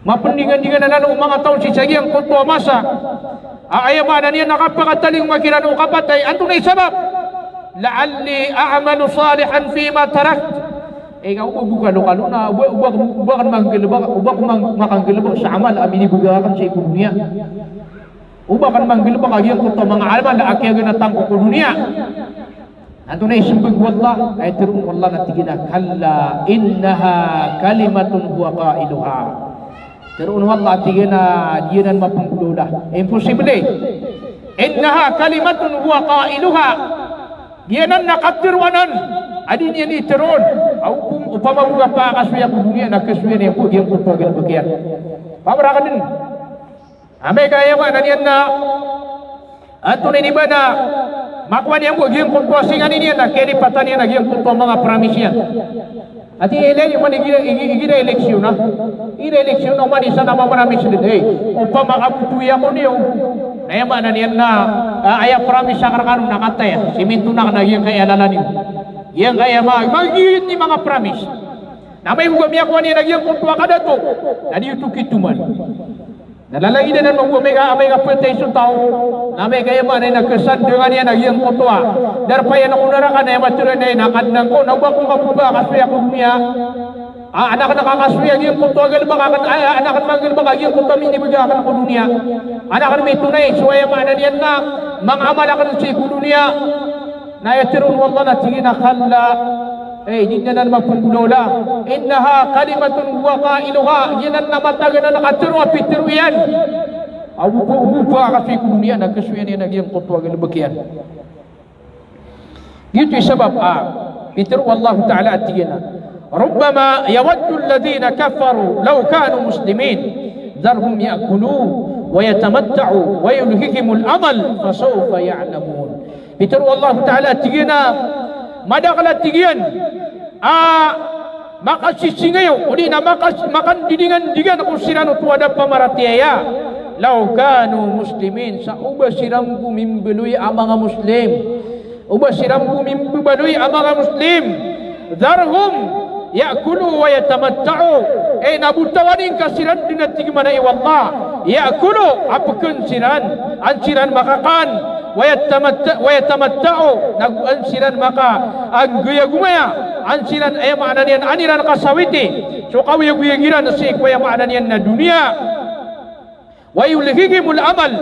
Mapndingandingan anan o manga taw sii sa giyangkoto a masa a aya maana niyan na kapakatalingoma kiran o kapatay. Antonaa i sabap? "La'alli a'malu salihan fima tarakt." Ey, ka oba bo kalokalo na, oba, oba, oba akn manggalbk, oba akn mang-, makanggalbk sa amal a minibgay akn sii ko doniya. Oba akn manggalbk a giyangkoto a manga amal a kiyaganatan ko ko doniya. Antonaa i smbag o Allah? Aya tharoon o Allah na tig iyan a, "Kalla innaha kalimatun huwa qailuha." Tharoon o Allah a tig iyan a giyanan mapnggolawla. Imposible. "Innaha kalimatun huwa qailuha." Giyanan na katharo anan a di niyan i tharoon. Aw, opama bo ka pakakasoy ko doniya na kasoyan iyan ko giyangkoto a galbk iyan. Pamarakan dn. Amay ka aya maana niyan na, antonaa ini ba na, makowa niyan bo giyangkoto a singanin iyan na kiyalipatan iyan a giyangkoto a manga promise iyan. Ati ilay, oman igira, igi-, igira eleksyon na. Igira eleksyon na oman isa na mamramis dn, ey, opama ka botowi ako niyo. Na aya maana niyan na, ah, aya promise akn rkano na kataya. Siminto na akn a giyangkaya lalan iyo. Giyangkaya ma-, ma-, giyangkaya manga promise. Na amay bo ka miyakowa niyan a giyangkoto a kadato, na di oto kitoman. Na lalagidan anan mambo amay ka, amay ka phatay so taw, na amay ka aya maana niyan na kasandangan iyan a giyangkoto a darpa iyan ko naraka, na aya matharo iyan na, "Kadnan ko, na oba ko ngka bo pakakasoy ko doniya. Ah, an akn kakasoya giyangkoto a galbk akn, ah, an akn manggalbk a giyangkoto a minibgay akn ko doniya. An akn mitonay so aya maana niyan na manga amal akn sii ko doniya." Na aya tharoon o Allah na tig iyan a, "Kalla." Ey, di niyan anan mapnggolawla. "Innaha kalimatun huwa qailuha." Giyanan na matagan a katharo a pitharo iyan. Aw, oba, oba ka pakakasoy ko doniya na kasoyan iyan a giyangkoto a galbk iyan. Giyoto i sabap a pitharo o Allahu Ta'ala a tig iyan a, "Rubbama yawaddu alladhina kafaru law kanu muslimin. Dharhum ya'kulu wa yatamatta'u wa yulhihimul amal, fasawfa ya'lamun." Pitharo o Allahu Ta'ala a tig iyan a, madakl a tig iyan a makasisingayaw, odi na makas-, makandidingandigan ko siran oto a da pamaratiyaya. Law kanu muslimin, sa oba siran bo mimbaloy a manga Muslim. Oba siran bo mimbaloy a manga Muslim. Dharhum ya'kulu wa yatamatta'u. Ey, na botawan ingka siran dn a tig mambo o Allah. Ya'kulu, a pkn siran, an siran makakan. Wa yatamatta-, wa yatamatta'u, nago an siran maka, an giyagomaya, an siran, aya maana niyan, an iran kasawiti so kaoyagoyag iran sii ko aya maana niyan na doniya. Wa yulhihimul amal,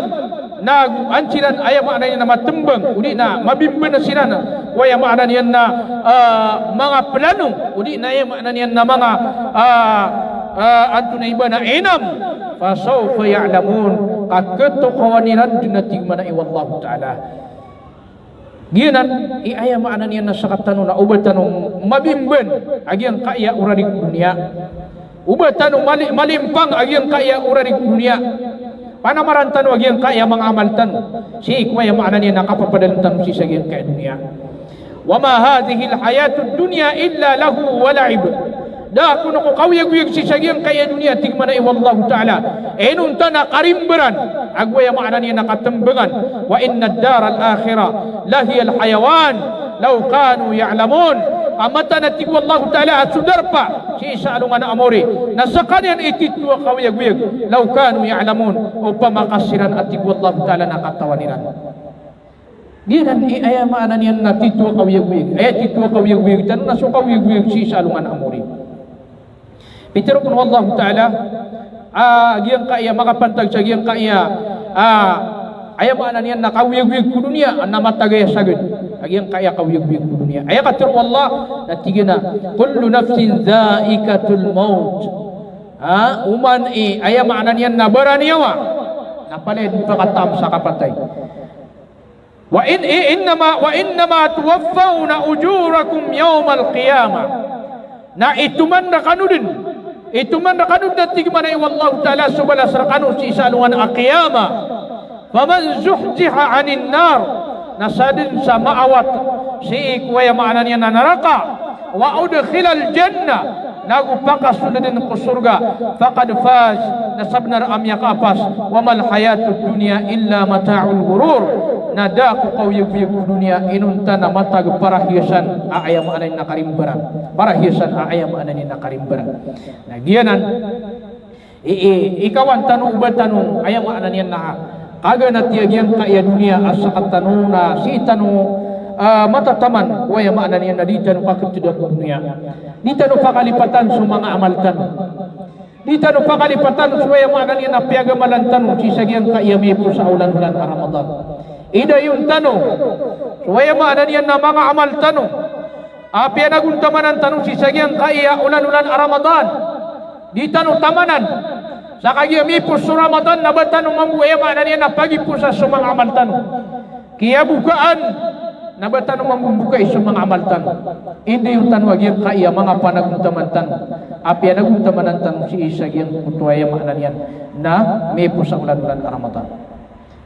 nago an siran, aya maana niyan na matmbang, odi na mabimbn siran ko aya maana niyan na, ah, manga plano, odi na aya maana niyan na manga, ah, ah, antonaa i ba na inam, fasawfa ya'lamun, ka khatokawan iran dn a tig mambo o Allahu Ta'ala. Giyanan i aya maana niyan na sakatano na oba tano mabimbn a giyangkaya oradig ko doniya. Oba tano mali-, malimpang a giyangkaya oradig ko doniya. Panamaran tano a giyangkaya manga amal tano sii ko aya maana niyan na kapapadalm tano sii sa giyangkaya doniya. Wa ma hadhihil hayatud dunya illa lahwun wa la'ib. Da kon ko kaoyagoyag sii sa giyangkaya doniya, tig mambo o Allahu Ta'ala, inonta na karimbaran, ago aya maana niyan na katmbangan. Wa innad daral akhirata lahiyal hayawan, law kanu ya'lamun. A mataan a tig o Allahu Ta'ala a so darpa sii sa alongan a mori na skaniyan i titho a kaoyagoyag, law kanu ya'lamun, opama ka siran a tig o Allahu Ta'ala na katawan iran. Giyanan i aya maana niyan na titho a kaoyagoyag. Aya titho a kaoyagoyag tano na so kaoyagoyag sii sa alongan a mori. Pitharo pn o Allahu Ta'ala a giyangkaya makapantag sa giyangkaya a aya maana niyan na kaoyagoyag ko doniya na matag aya sagad a giyangkaya kaoyagoyag ko doniya. Aya katharo o Allah na tig iyan a, "Kullu nafsin dha'iqatul maut." Ha, oman i aya maana niyan na baraniyawa na palaya dn pakataam sa kapatay. Wa in, i-, innama, wa innama tuwaffawna ujurakum yawmal qiyamah. Na itoman rkano dn, itoman rkano dn a tig mambo o Allahu Ta'ala so balas rkano sii sa alongan a qiyamah. Faman zuhziha 'anin nar, na sadn sa maawat sii ko aya maana niyan na naraka, wa udkhilal jannah, nago pakasold dn ko sorga, faqad faz, na sabnar a miyakaapas, wa mal hayatud dunya illa mata'ul ghurur, na da ko kaoyagoyag ko doniya inonta na matag parahiyasan a aya maana niyan na karimbaran, parahiyasan a aya maana niyan na karimbaran. Na giyanan i, i, ikawan tano, o ba tano, aya maana niyan na kaganat iyan giyangkaya doniya a sktano na sii tano, ah, matataman ko aya maana niyan na di tano kakpda ko doniya. Di tano pakalipatan so manga amal tano. Di tano pakalipatan so aya maana niyan na piyagamalan tano sii sa giyangkaya miyaipos a olan-olan a Ramadan. Idayon tano so aya maana niyan na manga amal tano a piyanagontamanan tano sii sa giyangkaya olan-olan a Ramadan. Di tano tamanan. Sa kagiya miyaipos so Ramadan na ba tano mambo aya maana niyan na pagiposa so manga amal tano. Kiyabokaan na ba tano mambo mbokai so manga amal tano. Indayon tano a giyangkaya manga panagontaman tano a piyanagontamanan tano sii sa giyangkoto aya maana niyan na miyaipos a olan-olan a Ramadan.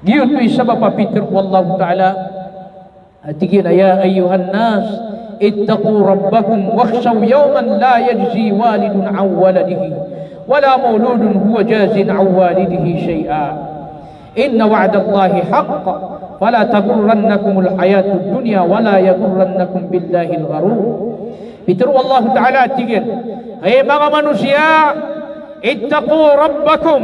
Giyoto i sabap a pitharo o Allahu Ta'ala a tig iyan a, "Ya ayyuhan nas, ittaqu rabbakum wakhshaw yawman la yajzi walidun an waladihi, wala mawludun huwa jazin an walidihi shay'a. Inna wa'dallahi haqq, fala taghurrannakumul hayatud dunya, wala yaghurrannakum billahil gharur." Pitharo o Allahu Ta'ala a tig iyan, hay manga manosiya, ittaqu rabbakum,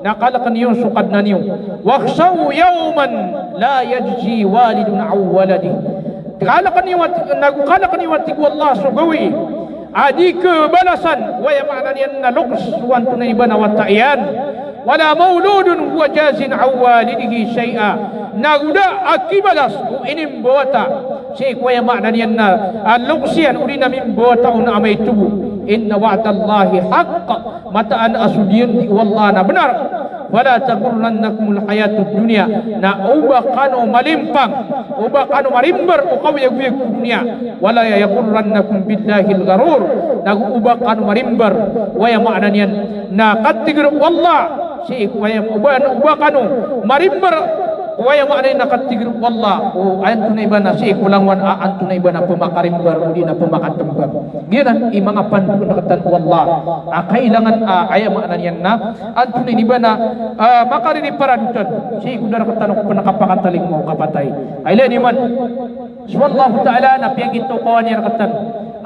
na kalkn iyo so Kadnan iyo. Wakhshaw yawman la yajzi walidun an waladihi. Kalkn iyo a, nago kalkn iyo a tig o Allah so gawii a di khabalasan o aya maana niyan na loks o antonaa i ba na wata iyan. Wala mawludun huwa jazin an walidihi shay'a. Nago da a kibalas o inimbawata sii ko aya maana niyan na, ah, loks iyan odi na mimbawata on a amay tobo. Inna wa'dallahi haqq. Mataan a so diyandi o Allah na bnar. Fala taghurrannakumul hayatud dunya. Na oba kano malimpang, oba kano marimbar o kaoyagoyag ko doniya. Wala yaghurrannakum billahil gharur. Nago oba kano marimbar o aya maana niyan na katigr o Allah sii ko aya, oba, oba kano marimbar o aya maana niyan na katigr o Allah, o antonaa i ba na sii ko langowan a antonaa i ba na pmakarimbar odi na pmakatmbang. Giyanan i manga pandoan rktano o Allah a kailangan a aya maana niyan na antonaa i ba na, ah, makaririparad tano sii ko da rktano pn kapakatalingoma o kapatay. Aya ilay niyo man so Allahu Ta'ala na piyagintaw ko aya rktano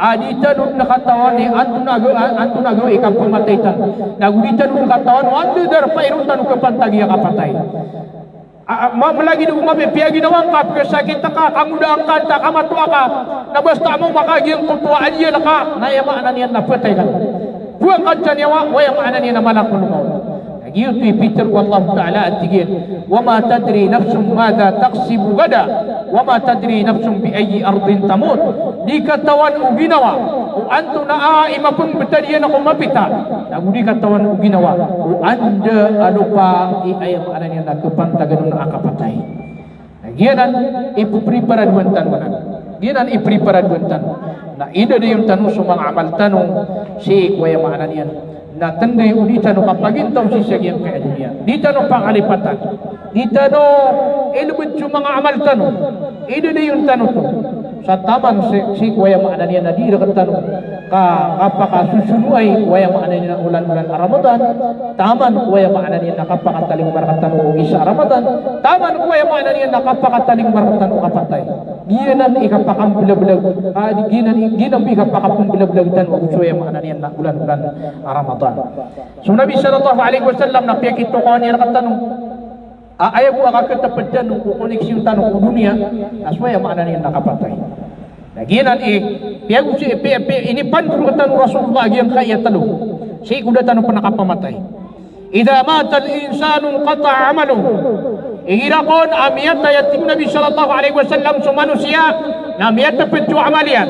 a di tano dn katawan i antonaa a, antonaa a gawii i kapmatay tano. Nago di tano dn katawan o anda darpa iron tano kapantagi a kapatay. A, a, ma-, malagid o mapiya, piyaginawa ngka, pkasakit ka, kangodaan ka, antaa ka, matoa ka, na basta a maoma ka giyangkoto a ajal ka, na aya maana niyan na patay ka. Poon ka dn sa niyawa, o aya maana niyan na malakul mawt. Na giyoto i pitharo o Allahu Ta'ala a tig iyan, "Wa ma tadri nafsun madha taksibu ghada, wa ma tadri nafsun bi ayyi ardin tamut." Di katawan o ginawa o antonaa i mapmbtad iyan ko mapita, nago di katawan o ginawa o anda a lopa i aya maana niyan na kapantagan on a kapatay. Na giyanan i ppriparadoan tano anan. Giyanan i priparadoan tano. Na idadayon tano so manga amal tano sii ko aya maana niyan na tnday o di tano kapagintaw sii sa giyangkaya doniya. Di tano pakalipatan. Di tano ilbd so manga amal tano. Idadayon tano oto sa taman sii, sii ko aya maana niyan na di rktano ka, kapakasosonoay o aya maana niyan na olan-olan a Ramadan. Taman o aya maana niyan na kapakatalingoma rktano sa Ramadan, taman ko aya maana niyan na kapakatalingoma rktano o kapatay. Giyanan i kapakamblablagn, ah, di giyanan, giyanan i kapakamblablagn tano ago so aya maana niyan na olan-olan a Ramadan. So Nabi sallallahu alaihi wasallam na piyakitokawan iyan rktano a aya bo a kakatpd tano ko koneksyon tano ko doniya, na so aya maana niyan na kapatay. Na giyanan i, piyago si, pi-, pi-, inipandoro rktano o Rasulullah a giyangkaya tlo sii ko da tano pn kapamatay. Idha mata al-insanu inqata'a amaluhu. Igira kon a miyatay a tig o Nabi sallallahu alaihi wasallam so manosiya, na miyatpd so amal iyan.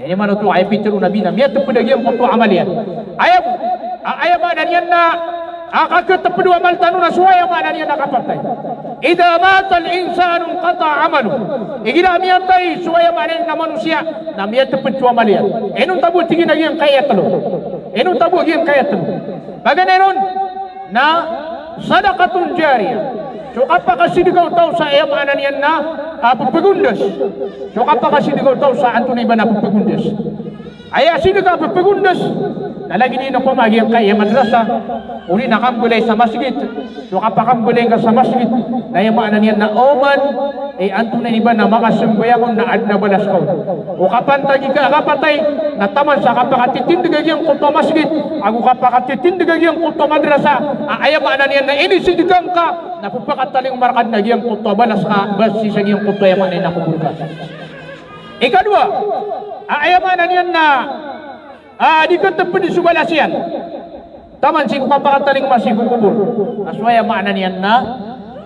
Aya maana oto a aya pitharo o Nabi na miyatpd a giyangkoto a amal iyan. Aya, a-, aya maana niyan na, a, kakatpd o amal tano na so aya maana niyan na kapatay. Idha mata al-insanu inqata'a amaluhu. Igira miyatay so aya maana niyan na manosiya, na miyatpd so amal iyan. Inonta bo tig iyan a giyangkaya tlo. Inonta bo a giyangkaya tlo. Paganay ron na sadaqatun jariyah. So kapakasidka o taw sa aya maana niyan na, a, pphagondas. So kapakasidka o taw sa antonaa i ba na pphagondas. Aya sidka a pphagondas na lagid iyan opama a giyangkaya madrasa, odi na kambalay sa masgit. So kapakambalay ngka sa masgit na aya maana niyan na oman i antonaa i ba na makasambayang on na adn a balas ka on. O kapantagi ka a kapatay na taman sa kapakatitindg a giyangkoto a masgit ago kapakatitindg a giyangkoto a madrasa, a aya maana niyan na inisidka ngka na pphakatalingoma rka dn a giyangkoto a balas ka, ba sii sa giyangkoto aya maana niyan na kobor ka. Ikadowa, a aya maana niyan na, a, di katpd so balas iyan taman sii ko kapakatalingoma sii ko kobor. Na so aya maana niyan na,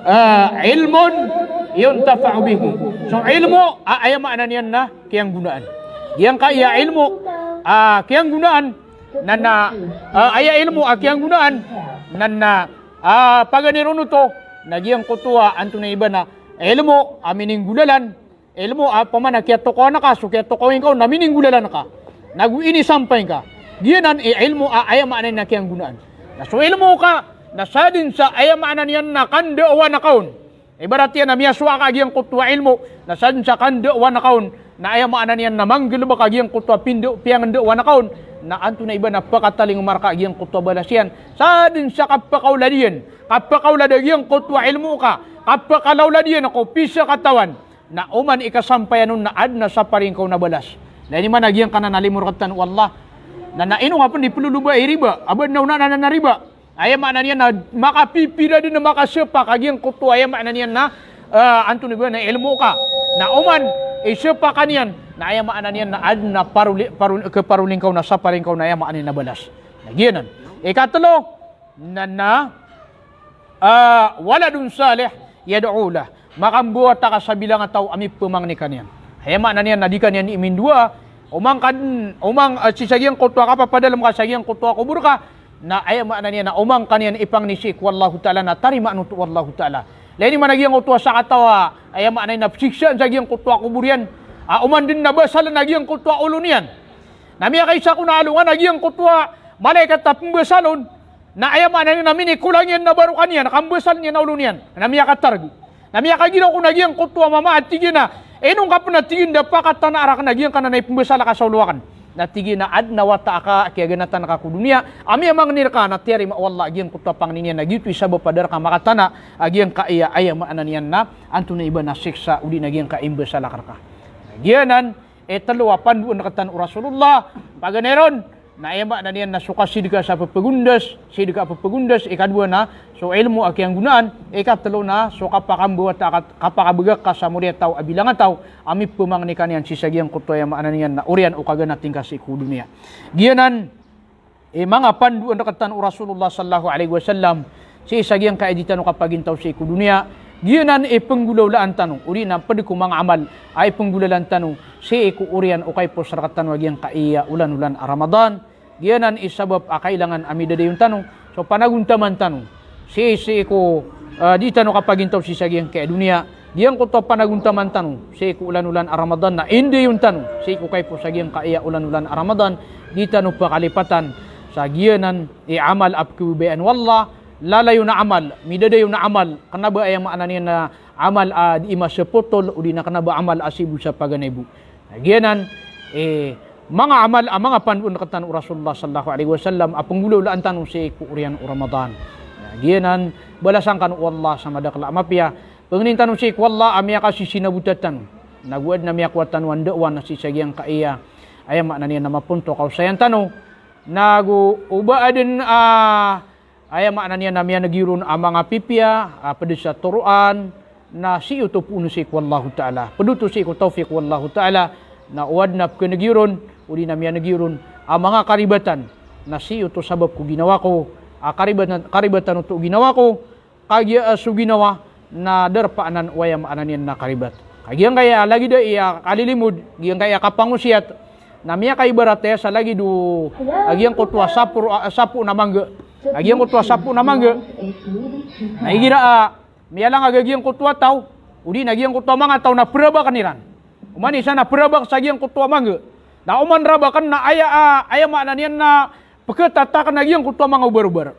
a, ilmun yuntafa'u bihi. So ilmo a aya maana niyan na kiyanggonaan. Giyangkaya ilmo a kiyanggonaan na, na, a, aya ilmo a kiyanggonaan na, na, a, paganay ron oto na giyangkoto a antonaa i ba na ilmo a mininggolalan, ilmo a opama na kiyatokawan ka, so kiyatokawi ngka on na mininggolalan ka, nago inisampay ngka. Giyanan i ilmo a aya maana niyan na kiyanggonaan. Na so ilmo ka na sadn sa aya maana niyan na kandaawan ka on. Ibarat iyan na miyasowa ka a giyangkoto a ilmo, na sadn sa kandaawan ka on na aya maana niyan na manggalbk a giyangkoto a pinda-, piyangndaawan ka on, na antonaa i ba na pakatalingoma rka a giyangkoto a balas iyan. Sadn sa kapakaolad iyan, kapakaolad a giyangkoto a ilmo ka, kapakalaolad iyan ko pisakatawan, na oman i kasampayan on na adn a saparing ka on a balas. Lagid iman a giyangkanan a limo rktano o Allah. Na, na ino nga pn di ploloba i riba, a ba dn a onaan anan a riba. Aya maana niyan na makapipira dn a makasapak a giyangkoto aya maana niyan na, a, antonaa i ba na ilmo ka. Na oman i sapakan iyan na aya maana niyan na adn a paroli-, parol-, khaparoli ngka on a saparing ka on a aya maana niyan na balas. Na giyanan. Ikatlo, na, na, a, waladun salih yad'u lah. Makambawata ka sa bilangataw a miphamangni ka niyan. Aya maana niyan na di ka niyan imindowa, oman ka dn, oman, a, sii sa giyangkoto a kapapadalm ka sa giyangkoto a kobor ka, na aya maana niyan na oman ka niyan ipangni sii ko Allahu Ta'ala na tarimaan oto o Allahu Ta'ala. Lagid iman a giyangkoto a sakataw a aya maana niyan na psiksaan sa giyangkoto a kobor iyan, a, oman dn na basaln a giyangkoto a olo niyan. Na miyakaisa kon a alongan a giyangkoto a malaikat a pmbasal on, na aya maana niyan na minikolang iyan na barokan iyan, kambasal niyan a olo niyan, na miyakatarg. Na miyakagiraw kon a giyangkoto a mama a tig iyan a, ino ngka pn a tig iyan da pakatanaa rakn a giyangkanan a ipmbasal ka sa olo akn. Na tig iyan a adn a wata aka a kiyaganatan ka ko doniya a miyamangni rka na tiyarima o Allah a giyangkoto a pangni niyan, na giyoto i sabap a da rka makatanaa a giyangkaya aya maana niyan na antonaa i ba na siksa odi na giyangkaya imbasal ka rka. Giyanan i tlo a pandoan rktano o Rasulullah. Paganay ron na aya maana niyan na so kasidka sa pphagondas, sidka a pphagondas, ikadowa na so ilmo a kiyanggonaan, ikatlo na so kapakambawata ka, kapakabagak ka sa moriyataw a bilangataw a miphamangni ka niyan sii sa giyangkoto aya maana niyan na oriyan o kaganati ngka sii ko doniya. Giyanan i manga pandoan rktano o Rasulullah sallallahu alaihi wasallam sii sa giyangkaya di tano kapagintaw sii ko doniya. Giyanan i pnggolawlaan tano, odi na pd ko manga amal a ipnggolalan tano sii ko oriyan o kaipos rktano a giyangkaya olan-olan a Ramadan. Giyanan i sabap a kailangan a midadayon tano so panagontaman tano sii, sii ko, a, di tano kapagintaw sii sa giyangkaya doniya. Giyangkoto a panagontaman tano sii ko olan-olan a Ramadan na indayon tano sii ko kaipos a giyangkaya olan-olan a Ramadan. Di tano pakalipatan sa giyanan i amal a pkhababayaan o Allah, lalayon a amal, midadayon a amal, kna ba aya maana niyan na amal a di masapotol, odi na kna ba amal a sii bo sa paganay bo. Na giyanan i manga amal a manga pandoan rktano o Rasulullah sallallahu alaihi wasallam a pnggolawlaan tano sii ko oriyan o Ramadan. Na Giyanan balasan kano o Allah sa madakl a mapiya. Pangnin tano sii ko Allah a miyakasisinabotan tano. Na go adn a miyakowa tano a ndaowan a sii sa giyangkaya, aya maana niyan na mapontok a osayan tano. Na go o ba adn a, aya maana niyan na miyanegi ron a manga pipiya a pd sa toroan, na sii oto poon sii ko Allahu Ta'ala. Pd oto sii ko tawfiq o Allahu Ta'ala, na o adn a pkanegi ron, odi na miyanegi ron a manga karibatan, na sii oto sabap ko ginawa ko, a karibatan, karibatan oto o ginawa ko, kagiya a so ginawa na darpa anan o aya maana niyan na karibat. Ka giyangkaya lagid a iya kalilimod, giyangkaya kapangosiyat, na miyakaibarat aya sa lagid o, a giyangkoto a sapo, a, sapo na mangga. A giyangkoto a sapo na mangga. Na igira a, miyalang a giyangkoto a taw, odi na giyangkoto a manga taw na prabakn iran. Oman i isa na prabak sa giyangkoto a mangga. Na oman rabakn na aya, a, aya maana niyan na pkatatakn a giyangkoto a manga obar-obar.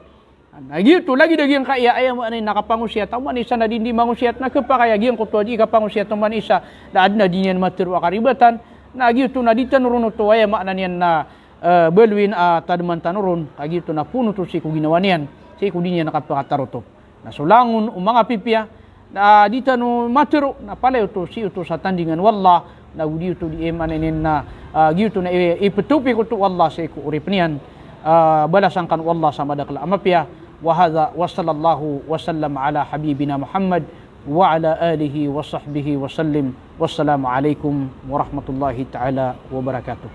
Na giyoto lagid a giyangkaya, aya maana niyan na kapangosiyat, oman i isa na di, di mangosiyat, na khapakay a giyangkoto a di kapangosiyat, oman i isa na adn a di niyan matero a karibatan, na giyoto na di tano ron oto, aya maana niyan na, eh, baloyin a tadman tano ron, ka giyoto na poon oto sii ko ginawa niyan, sii ko di niyan kapakatarotop. Na so langon o manga pipiya, na di tano matero, na palaya oto sii oto sa tandingan o Allah, na go di oto di, aya maana niyan na, ah, giyoto na i, iptopik oto o Allah sii ko oripn iyan, ah, balasan kano o Allah sa madakl a mapiya. Wa hadha wa sallallahu wa sallam ala habibina Muhammad wa ala alihi wa sahbihi wa sallim. Wassalamu alaikum warahmatullahi ta'ala wabarakatuh.